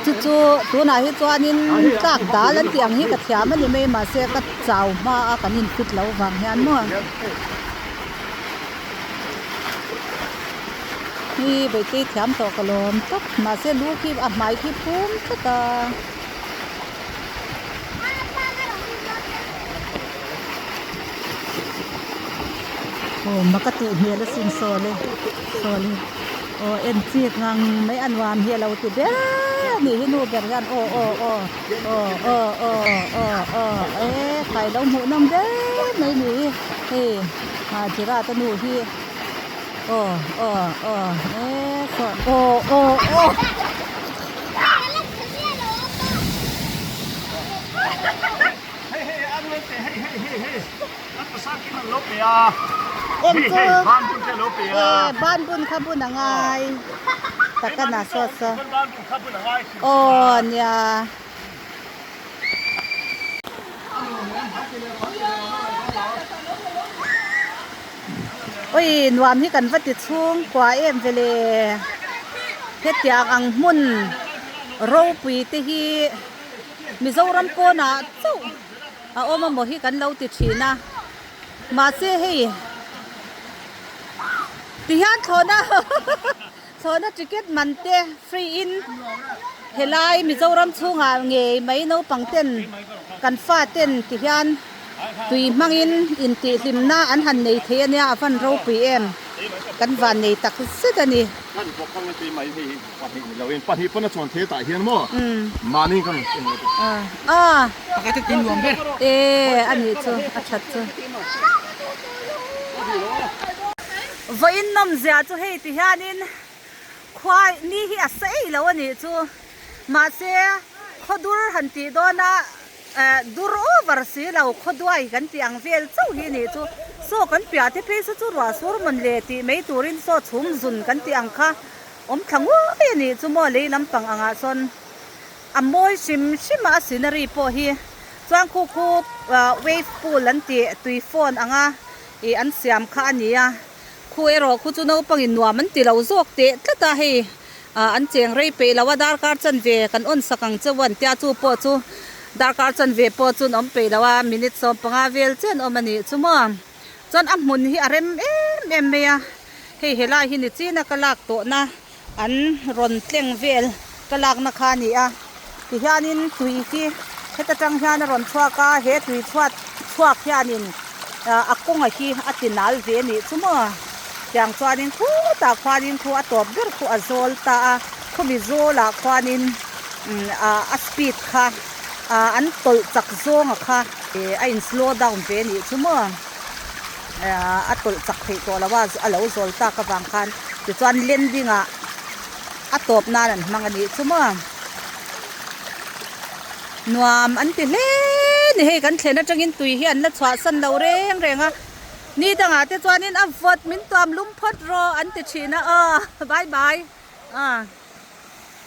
[SPEAKER 2] Chu chu tunah hi chuanin tlak dal an tih ang hi ka thiam a ni mai mahse ka chau hma a kan in fit lo vang hian maw hi beitei thiam tawh ka lawm tawp mahse lu khi a hmai khi phum tlat a. Aw maka tih hmel asin saw le saw le. Aw en chik ngang mai a nuam hi a lo ti ber a nih hi nu ber hian aw aw aw aw aw aw aw aw e khai lo hmuh nawm ber mai ni hi hei ah Gerard a nu hi aw aw aw e saw aw aw aw. En chu e ban bun kha bun a ngai tak a na saw saw aw nia. Ui nuam hi kan va ti chhung kua em vele hetiang ang hmun ropui te hi Mizoram pawnah chauh. A awm a maw hi kan lo ti thin a, mahse hei ti hian thlawhna thlawhna ticket man te free in helai Mizoram chhungah ngei mai naupang ten kan fa ten ti hian tui hmangin intihhlimna an han nei thei ania a van ropui em kan van nei tak zet a ni.
[SPEAKER 1] Pahnih ni loin pahnih pawn a chuan thei tah hian maw mahni ka rawn en leh
[SPEAKER 2] a pakhat a tin nuam ber e a nih chu a that chu vawiin nawm zia chu hei ti hianin khua ni hi a sa ei lo a nih chu mahse khawdur han tih dawna Eh dur over si lo khawduai kan tih ang vel chauh hi nih chu saw kan piah te phei saw chu ruah sur mawn le tih mai turin saw chhum zun kan tih ang kha awm thla nguai a nih chu maw lei lampang angah sawn a mawi hrim hrim a a scenery pawh hi chuan khu khu wave pool an tih tui fawn anga ih an siam kha a ni a khu erawh khu chu naupangin nuam an ti lo zawk teh tlat a hei. Ah an cheng rei peih lo a darkar chanve kan awn sak ang cheu an tia chu pawh chu darkar chanve pawh chu an awm peih lo a minute 15 vel chiah an awm a nih chu maw chuan a hmun hi a rem em em mai a hei helai hi ni chin a ka lak tawh na an rawn tleng vel ka lak na kha a ni a tihianin tui hi heta tang hian a rawn chhuak a he tui chhuat chhuak hianin ah a kawnga hi a ti nal ve a nih chu maw. Tiang chuanin khutah khuanin khu a tawp ber khu a zawl ta a, khumi zawlah khuanin a speed kha an tawlh chak zawnga kha a in slow down ve anih chu maw a tawlh chak theih tawh lo a, a lo zawl tak avang khan. Tichuan landing ah a tawp nan an hmang a nih chu maw. Nuam an ti hle ni hei kan thlen atangin tui hi an la chhuahsan lo reng reng a. Ni dangah te chuanin a vawt min tuam lum phawt rawh an ti thin a aw bye bye ah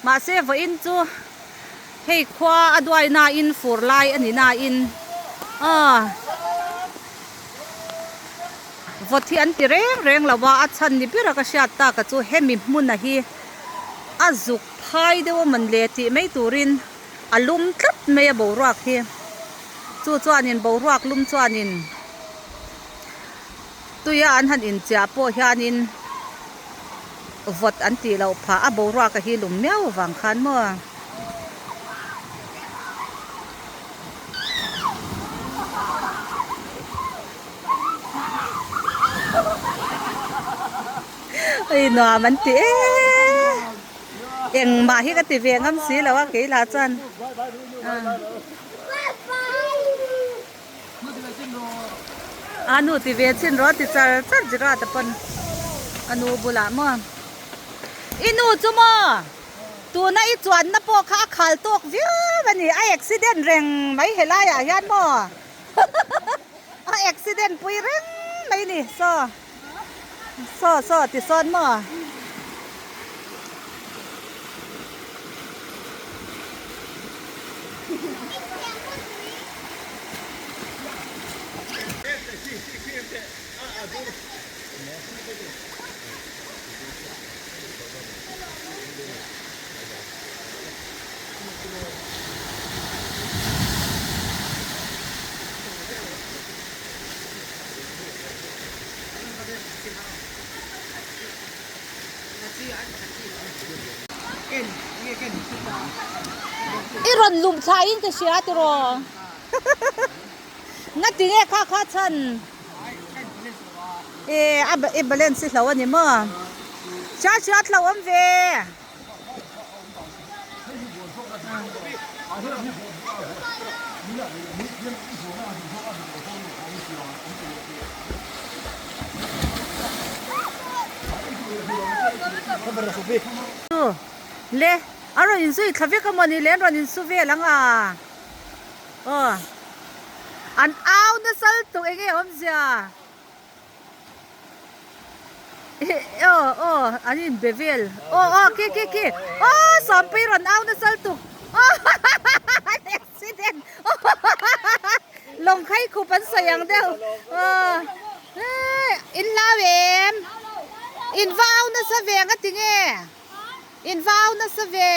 [SPEAKER 2] mahse vawiin chu hei khua a duai nain fur lai a ni nain aw vawt hi an ti reng reng lo a a chhan ni ber a ka hriat tak a chu hemi hmuna hi a zuk phai deuh a mawn le tih mai turin a lum tlat mai a boruak hi chu chuanin boruak lum chuanin tuia an han inchiah pawh hianin vawt an tih loh phah a boruak a hi lum miau avang khan maw. Hei nuam an ti em engmah hi ka ti ve ngam si lo a kei lah chuan. A nu ti ve chin rawh ti char char Gerard a pawn a nu bulah maw i nu chu maw tuna i chuanna pawh kha a khal tawk viau a ni a accident reng mai helai ah hian maw a accident pui reng mai ni saw saw saw ti sawn maw. I rawn lum thla in ka hria tiraw nga ti nge kha kha chhan e a i balance hi hlo a ni maw hria hria thlo awm ve. Le a rawn inzui thla vek a mawni le an rawn insu vel ang a aw an au nasal tuk eng nge awmzia. Aw aw an in be vel aw aw khi khi khi aw sawmpui rawn au nasal tuk aw an accident lawng khai khup an sawi ang deuh aw in lau em in va au nasa ve ang a ti nge in va au nasa ve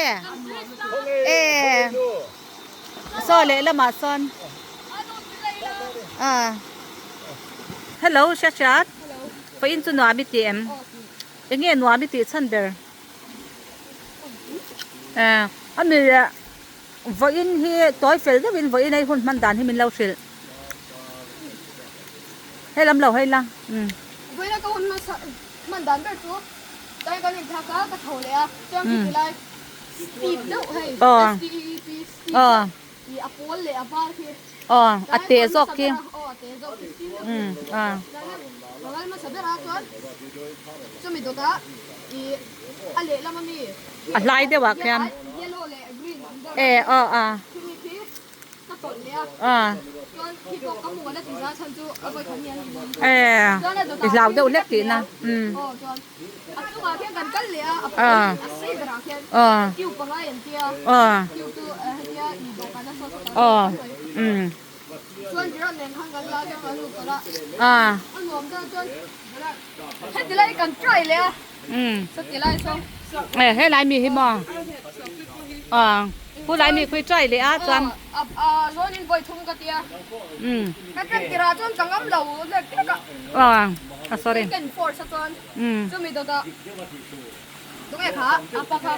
[SPEAKER 2] e saw lehlamah sawn ah. Hello Shashat Vawiin chu nuam i ti em? Eng nge nuam i tih chhan ber? Eh a mi leh vawiin hi tawi fel deuhin vawiin a i hun hman dan hi min lo hrilh. Hei lam lo hei la umm.
[SPEAKER 4] Vawiin a ka hun hman dan ber chu tlai kan inthlak a ka tho leh a chuan khi ti lai steep deuh hei S T E E P steep deuh. I a pawl leh a var khi.
[SPEAKER 2] Aw, a te zawk khi.
[SPEAKER 4] Aw, a te zawk khi.
[SPEAKER 2] Umm, a.
[SPEAKER 4] Ral hmasa berah chuan chumi dawtah i a lehlam ami.
[SPEAKER 2] A hlai deuhah khian.
[SPEAKER 4] Yellow leh green ang deuh.
[SPEAKER 2] E, aw, a.
[SPEAKER 4] Khimi khi ka tawlh leh a.
[SPEAKER 2] A.
[SPEAKER 4] Chuan khi pawh ka hmuh a la ti za chhan chu a vawikhat hi an in.
[SPEAKER 2] E, i hlau deuh hlek tihna. Umm.
[SPEAKER 4] Aw, chuan. A chungah khian kan kal leh a, a pawl a sei berah khian tube pangai an tia, tube chu hetia i dawhkan a saw saw tak mai. Chuan Virat nen khan kan la khian kan lut tawlh a, a nuam deuh chuan Virat heti lai kan try leh a, sawti lai saw.
[SPEAKER 2] E helai mi hi maw? Pu lai mi khui try leh a chuan.
[SPEAKER 4] A zawnin vawi thum ka tia. Ka ṭan tirah chuan ka ngam lo lek lek a.
[SPEAKER 2] A sorry.
[SPEAKER 4] Ka enforce a chuan. Chumi dawtah tunge kha apa kha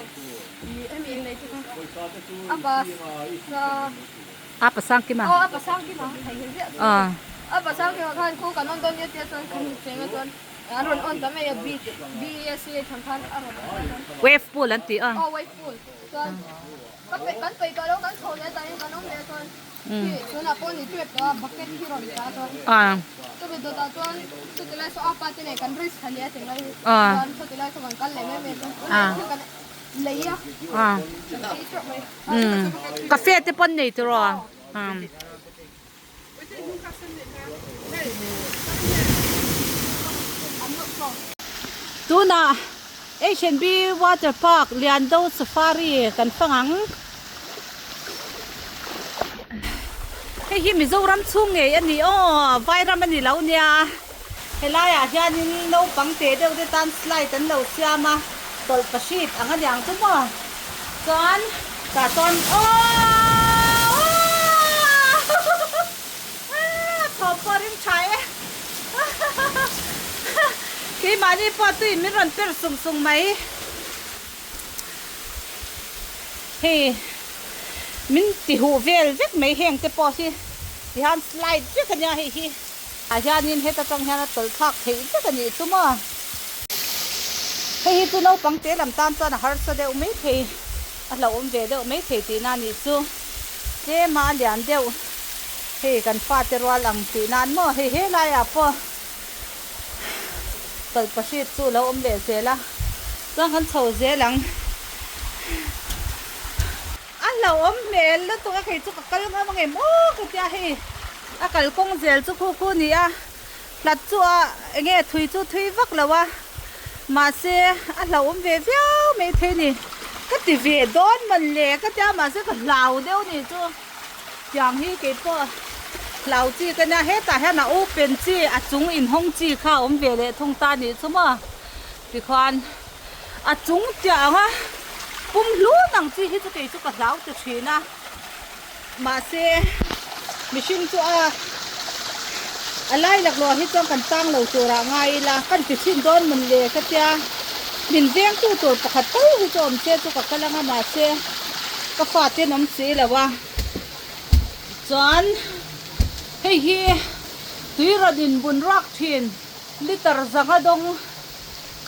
[SPEAKER 4] hemi innei chu kha apa sa
[SPEAKER 2] Apa Sangkima
[SPEAKER 4] aw apa Sangkima thei hi ziah chu apa Sangkima khan khu kan on dawn nia tia chuan kan cheng a chuan an rawn on ta mai a B B E S C A than khan a rawn on a chuan
[SPEAKER 2] Wave pool an ti a
[SPEAKER 4] aw wave pool chuan ka peih kan peih tawh lo kan chho leh ta in kan awm leh chuan.
[SPEAKER 2] Ah. Ah. Ah. Ah. Cafe te pawn nei tiraw? Um. Tunah H&B Water Park Liando Safari kan fang ang. Hei hi Mizoram chhung ngei a ni aw, Vairam a ni lo nia. Helaiah hianin naupang teh deuh te tan slide an lo siam a, tawlh pahrit ang a niang chu maw. Chuan tah chuan aww thawm pawh a ring tha e keimahni pawh tuin min rawn per sung sung mai. Hei min ti huh vel vek mai heng te pawh hi tihian slide vek a nia hei hi. Ah hianin heta tang hian a tawlh thlak theih vek a nih chu maw. Hei hi chu naupang te lam tan chuan a harsa deuh mai thei, a hlauhawm ve deuh mai thei tihna a nih chu. Tlema a lian deuh hei kan fate rual ang tih nan maw hei helaiah pawh tawlh pahrit chu lo awm leh zel a, chuan kan chho zel ang. A hlauhawm hmel lutuk a kei chu ka kal ngam ang em aw ka tia hei a kalkawng zel chu khu khu ni a hlat chu a enge thui chu thui vak lo a mahse a hlauhawm ve viau mai thei ni ka ti ve dawn mawn le ka tia mahse ka hlau deuh ni chu tiang hi kei pawh hlau chi ka nia hetah hian a open chi a chung inhawng chi kha a awm ve leh thung ta nih chu maw tikhuan. A chung chiah ang a, pum hlun ang chi hi chu kei chu ka hlau ta thin a, mahse mihring chu a a lai laklawh hi chuan kan tang lo turah ngai ila kan ti thin dawn mawn le ka tia, min vengtu tur pakhat tal hi chu awm se chu ka kal ang a mahse ka fate an awm si lo a, chuan hei hi tui rawn inbun ruak thin liter zanga dawng.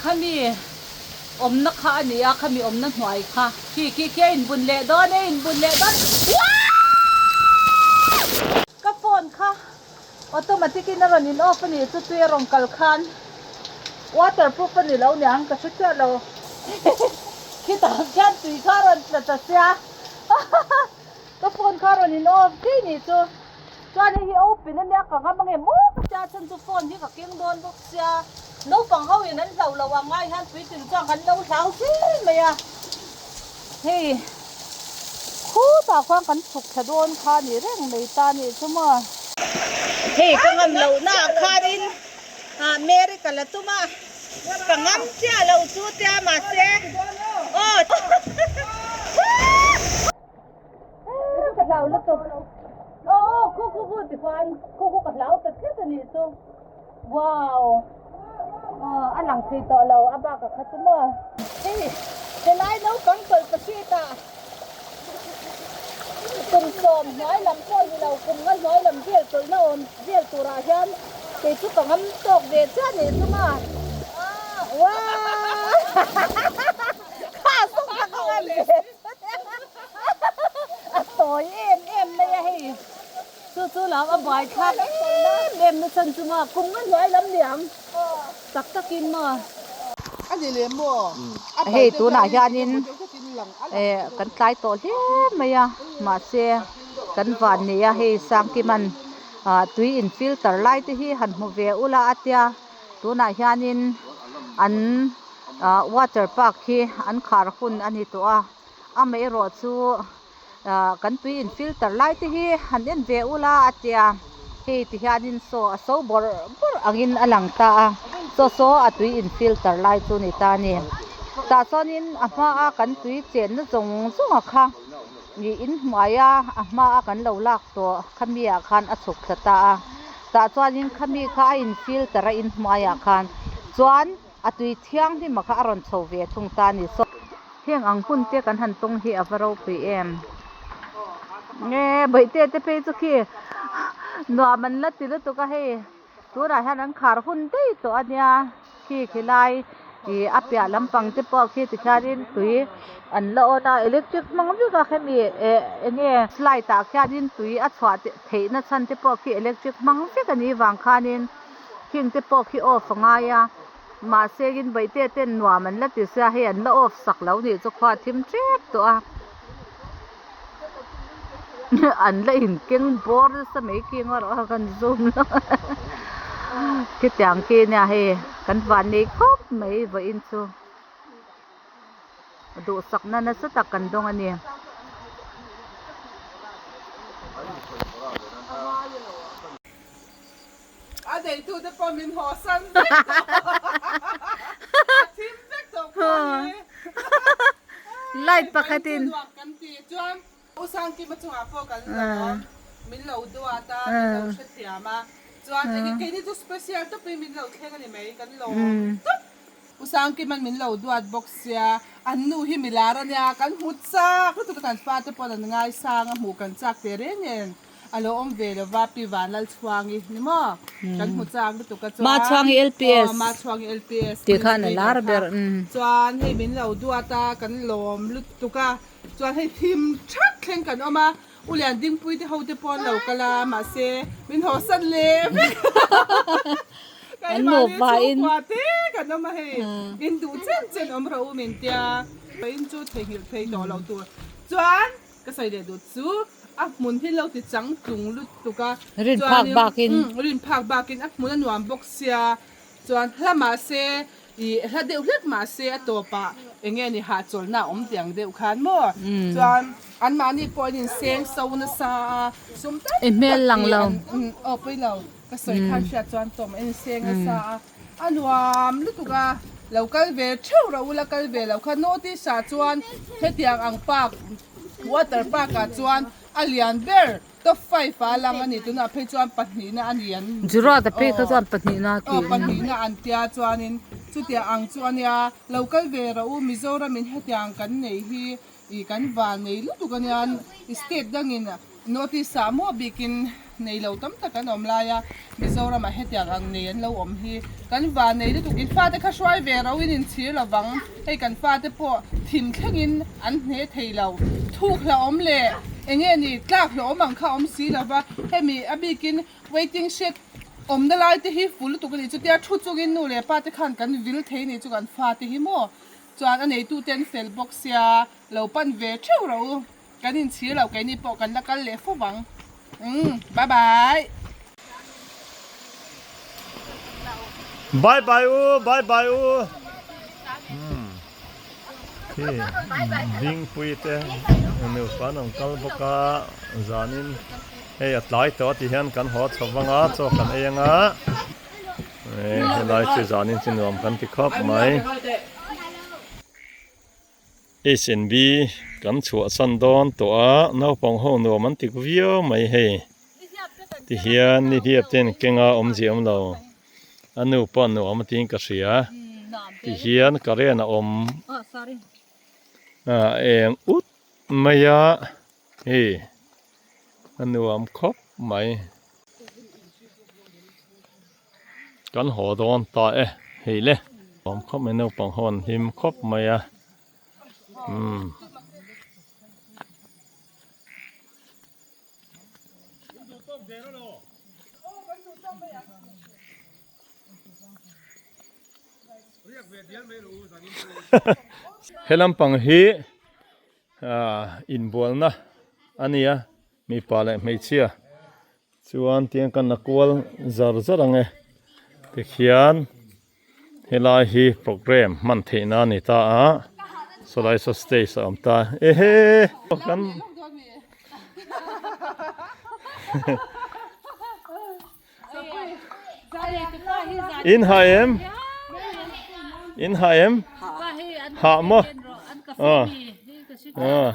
[SPEAKER 2] Khami awmna kha a ni a, khami awmna hnuai kha khi khi khi a inbun leh dawn e, inbun leh dawn Ka phone kha automatic in a rawn in off a nih chu tui a rawn kal khan waterproof a ni lo niang ka hre chiah lo khitah khian tui kha a rawn tla ta sia ka phone kha a rawn in off daih nih chu. Chuan hei hi open a nia ka ngam ange maw ka tia chhan chu phone hi ka keng dawn bawk sia naupang ho in an hlauh loh ang ngai hian puitling chuan kan lo hlau hle mai a hei khutah khuan kan chhuk thla dawn kha a ni reng mai ta a nih chu maw. Hei ka ngam loh na ah khanin ah Mary ka la tum a ka ngam chiah loh chu tia mahse aw. Ka hlau lutuk aw aw khu khu khu ti khuan khu khu ka hlau ta tlat a nih chu wow aw a lang thei tawh lo a bak ah kha chu maw hei helai naupang tawlh pahrit ah kum sawm hnuai lam pawh ni lo kum nga hnuai lam vel tawlhna awm vel turah hian kei chu ka ngam tawk ve chiah a nih chu maw wow kha sawk kha ka ngam ve. A tawi em em mai a hei chu chu lam a buai thlak em em na chhan chu maw kum nga hnuai lam ni ang tak takin maw. Hei tunah hianin eh kan tlai tawh hle mai a mahse kan van nei a hei Sangkiman ah tui in filter lai te hi han hmu ve ula a tia tunah hianin an. ah water park hi an khar hun a ni tawh a amaherawh chu ah kan tui in filter lai te hi han en ve ula a tia hei ti hianin saw a so bawrh bawrh angin a lang ta a saw saw a tui in filter lai chu ni ta a ni tah chuanin a hmaa kan tui chenna zawng zawng a kha ih inhnuai a a hmaa kan lo lak tawh khami ah khan a chhuk thla ta a tah chuanin khami kha a in filter a inhnuai ah khan chuan. A tui thianghlim a kha a rawn chho ve thung ta a ni. Saw heng ang hun te kan han tawng hi a va ropui em. Nge bawihte te phei chu khi nuam an la ti lutuk a hei tunah hian an khar hun daih tawh a nia khi khilai. Ih a piah lampang te pawh khi tikhianin tui an la on a electric hmang vek a hemi eh eng nge slide ah khianin tui a chhuah theih na chhan te pawh khi electric hmang vek a nih vang khanin khing te pawh khi off a ngai a mahse in bawihte ten nuam an la ti sia hei an la off sak lo nih chu khua a thim tep tawh a an la inkeng bawr nasa mai khi erawh a kan zoom lo khitiang khi nia hei kan van nei khawp mai vawiin chu duhsakna nasa tak kan dawng a ni.
[SPEAKER 5] A neitute pawh min haw san vek tawh. A thim vek tawh khua hi.
[SPEAKER 2] Light pakhatin.
[SPEAKER 5] Kan nuam kan ti. Chuan U Sangkima chungah pawh kan lawm. Min lo duat a, min lo hrethiam a. Chuan enge keini chu special tawpin min lo thleng a ni mai. Kan lawm tawp. U Sangkima'n min lo duat bawk sia, an nu hi milar a nia, kan hmu chak lutuk a, kan fate pawn an ngaisang a, hmuh kan chak teh reng em. A lo awm ve lo va, Pi Vanlalchhuangi ni maw? Kan hmu chak lutuk a chuan.
[SPEAKER 2] Machhuangi LPS.
[SPEAKER 5] Aw, Machhuangi LPS.
[SPEAKER 2] Tih khan a lar ber.
[SPEAKER 5] Chuan hei min lo duat a, kan lawm lutuk a, chuan hei thim that thleng kan awm a, U Liandingpui te ho te pawh an lo kal a, mahse min haw san leh vek. Keimahni chhungkua te kan awm a hei, in duh chen chen awm rawh u min tia. In chu theihnghilh phei tawh loh tur chuan. Ka sawi leh duh chu a hmun hi lo ti chang tlung lutuk a,
[SPEAKER 2] Rin phak bakin.
[SPEAKER 5] Rin phak bakin a hmun a nuam bawk sia, chuan hla mahse ih hla deuh hlek mahse a tawpah eng nge ni hahchawlhna a awm tiang deuh khan maw, chuan anmahni pawh an inseng so nasa a, sum tam
[SPEAKER 2] I hmel lang lo.
[SPEAKER 5] Aw pawi lo, ka sawi khan hriat chuan tawm a inseng nasa a, a nuam lutuk a, lo kal ve theuh rawh u la kal ve lo kha notice ah chuan hetiang ang park water park ah chuan a lian ber top 5 ah a lang a ni tunah phei chuan pahnihna a ni an
[SPEAKER 2] Juruata phei kha chuan pahnihna a ti
[SPEAKER 5] aw pahnihna an tia chuanin chutiang ang chu a nia lo kal ve rawh u Mizoram in hetiang kan nei hi Ih kan van nei lutuk ania state dangin notice ah maw bikin nei lo tam tak an awm lai a Mizoram ah hetiang ang nei an lo awm hi kan van nei lutuk in fate kha hruai ve ro in inchhir lovang hei kan fate pawh thim thlengin an hne thei lo thuk hlauhawm leh enge ni tlak hlauhawm ang kha awm si lova hemi a bikin waiting shed awmna lai te hi full lutuk ani chutia thu chungin nu leh pa te khan kan vil thei ni chu kan fate hi maw Chuan a neitute an fel bawk sia, lo pan ve theuh rawh u. Kan inchhir lo, keini pawh kan la kal leh fo vang. Umm, bye bye.
[SPEAKER 1] Bye bye u, bye bye u. Umm, khi dingpui te nupa an rawn kal bawk a, zanin hei a tlai tawh a ti hian kan haw chho vang a, chaw kan ei ang a. Helai chu zanin chu nuam kan ti khawp mai. H&B kan chhuahsan dawn tawh a, naupang ho nuam an tik viau mai hei. Tihian nihliap ten kenga awmzia awm lo, a nu pawh nuam a tiin ka hria. Tihian current a awm a eng ut mai a hei a nuam khawp mai. Kan haw dawn ta e hei le. Awm khawp mai naupang ho an hlim khawp mai a umm. He lampang hi inbualna a ni a mipa leh hmeichhia. Chuan tiang kan la kual zar zar ang e tikhian helai hi program hman theih na a ni ta a sawlai saw stage a awm ta ehe kan in ha em in ha em ha maw aw aw.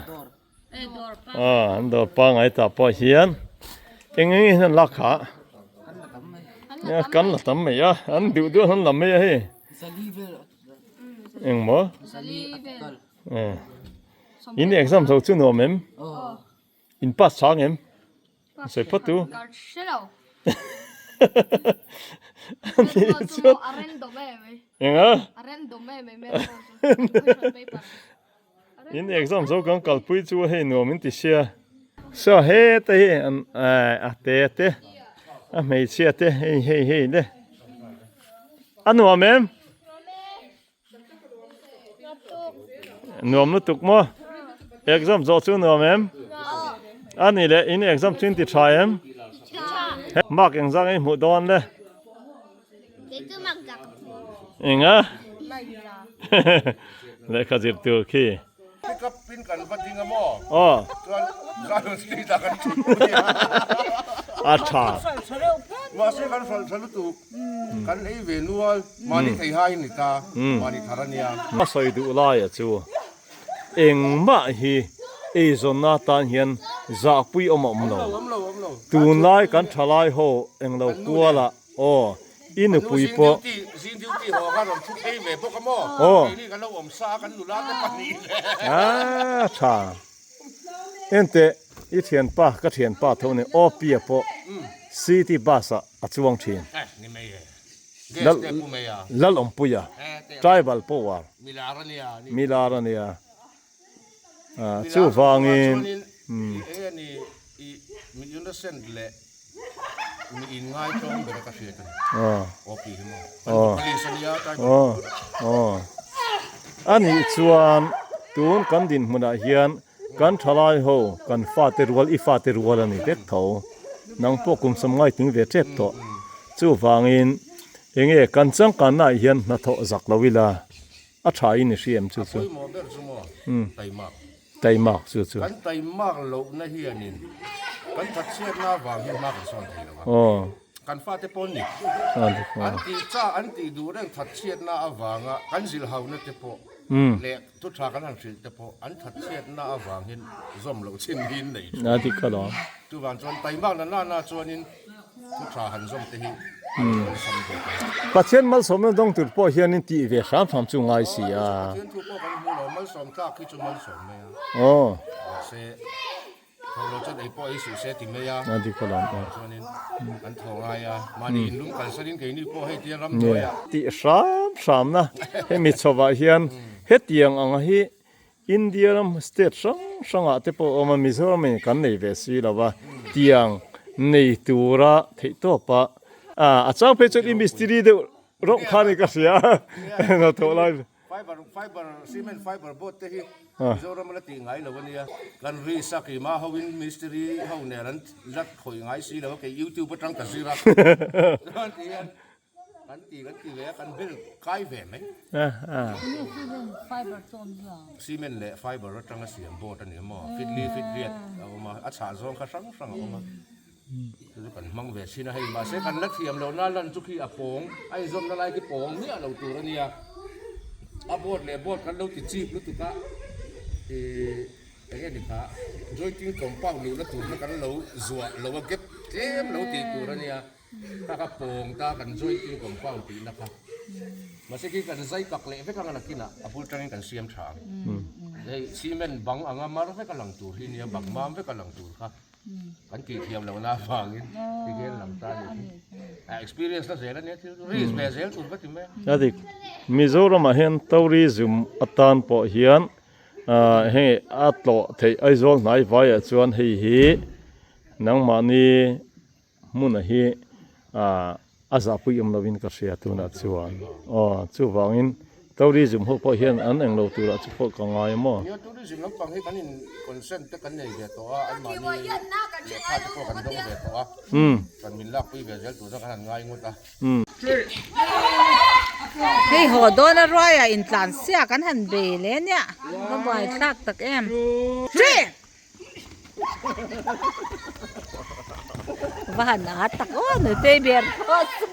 [SPEAKER 1] Aw an dawr pangai tah pawh hian eng eng in an lak kha kan la tam mai a an duh duh an la mai a hei eng maw in exam zo chu nuam em in pass chang em sawi phawt tu ani chuan. Enga?
[SPEAKER 4] A random em em em question paper.
[SPEAKER 1] In exam zo kan kalpui chu hei nuam in ti sia. Saw heta hi an a te te a hmeichhia te hei hei hei le. A nuam em? Nuam lutuk maw? Exam zawh chu nuam em? A ni le in exam chu in ti tha em? Mark engzah nge i hmuh dawn le? Enga? Lehkha zir tur khi.
[SPEAKER 3] Pick up in kan va ding a maw?
[SPEAKER 1] Aw.
[SPEAKER 3] Chuan Zion Street ah kan thut pui a.
[SPEAKER 1] A tha.
[SPEAKER 3] Mahse kan hralh tha lutuk. Kan ei ve nual. Mahni thei hai ni ta. Mahni thar a nia.
[SPEAKER 1] A sawi duh laia chu engmah hi eizawnna atan hian zahpui awm a awm lo. Tunlai kan thalai ho englo kualah Aw, i nupui pawh.
[SPEAKER 3] Zing duty haw kha rawn thu phei ve bawk a maw?
[SPEAKER 1] Aw.
[SPEAKER 3] Keini kan lo awm sa a, kan nula te pahnih le.
[SPEAKER 1] Ah, tha. Enteh, i thianpa, ka thianpa tho ni, Aw Pia pawh city bus ah a chuang thin.
[SPEAKER 3] Eh, ni mai e. Gas te pu mai a.
[SPEAKER 1] Lalawmpuia, tribal power.
[SPEAKER 3] Milar a nia.
[SPEAKER 1] Milar a nia. Ah, chuvangin.
[SPEAKER 3] Eng a ni, i mi innocent leh mi in ngaitlawm ber a ka hriat a ni. Aw pi hi maw. Kan police a nia, tribal.
[SPEAKER 1] Aw, a nih chuan tun kan dinhmunah hian kan thalai ho, kan fate rual, i fate rual a ni vek tho. Nang pawh kum sawm ngaiting ve tep tawh. Chuvangin enge kan changkannaah hian hnathawh zak lo ila. A tha in i hria em chu chu?
[SPEAKER 3] A pawimawh ber chu maw? Taimak.
[SPEAKER 1] Taimak chu chu.
[SPEAKER 3] Kan taimak lohna hianin kan thatchhiatna avang hian hma kan sawn thei lo a. Kan fate pawn ni. An tih cha an tih duh reng thatchhiatna avanga kan zilhauna te pawh leh thu tha kan han hrilh te pawh an thatchhiatna avang hian zawm loh chin hi in nei thin.
[SPEAKER 1] A dik ka lo.
[SPEAKER 3] Chuvang chuan taimak na nana chuanin Thu tha han zawm te hi an awlsam bawk a.
[SPEAKER 1] Pathian malsawmna dawng tur pawh hianin tih ve hram hram chu ngai si a.
[SPEAKER 3] Pathian thu pawh kan hmu lo, malsawm tlak hi chu malsawm mai a.
[SPEAKER 1] Aw.
[SPEAKER 3] Mahse, tho lo chuan ei pawh ei suh se ti mai a.
[SPEAKER 1] A dik alawm aw.
[SPEAKER 3] Chuanin an tho ngai a, mahni inlum kalsanin keini pawh hei tia ramhnuaiah.
[SPEAKER 1] Tih hram hramna hemi chhovah hian hetiang ang hi India ram state hrang hrangah te pawh a awm a, Mizoram in kan nei ve si lo va, tiang nei tura theih tawp a, a chang phei chuan i mistiri deuh rawng kha ni ka hria a thawh lai.
[SPEAKER 3] Fiber fiber cement fiber board te hi Mizoram a la tih ngai lo a nia, kan ri sa keimah ho in mistiri ho nen an la khawih ngai si lo a, kei youtube atang ka zir a chuan ti hian Kan ti kan ti ve a, kan bel kai ve mai. Cement leh fiber atanga siam board a ni maw? Fit li fit riat a awm a, a chhah zawng kha hrang hrang a awm a. Chu chu kan hmang ve thin a hei, mahse kan la thiam loh na lan chu khi a pawng, a inzawmna lai khi pawng miah lo tur a nia. A board leh board kan lo ti chip lutuk a, ih eng nge ni kha jointing compound luhna tur kha kan lo zuah lo a gap tlem lo tih tur a nia. Kha ka pawng ta kan jointing compound tihna kha. Mahse khi kan zai kak leh vek anga nakinah a bul tangin kan siam tha ang. Hei cement bang anga mar vek a lang tur hi nia bang mam vek a lang tur kha kan tih thiam lohna avangin tikhian lang ta a ni hi. A experience na zel a nia thil chu risk ve zel tur ka ti mai a.
[SPEAKER 1] A dik. Mizoramah hian tourism atan pawh hian hei a tlawh theih Aizawl hnai vaiah chuan hei hi nangmahni Hmuna hi a zahpui awm lovin ka hria tunah chuan aw chuvangin tourism ho pawh hian an englo turah chu pawh ka ngai a maw.
[SPEAKER 3] Nia tourism lampang hi kan in consent te kan nei ve tawh a anmahni lehkha te pawh kan dawng ve tawh a kan min lakpui ve zel tur chuan kan han ngai ngawt a.
[SPEAKER 2] Hei haw dawn a ruaiah intlan siak an han bei leh nia va buaithlak tak em. Va han a tak aw nutei ber pawh chu.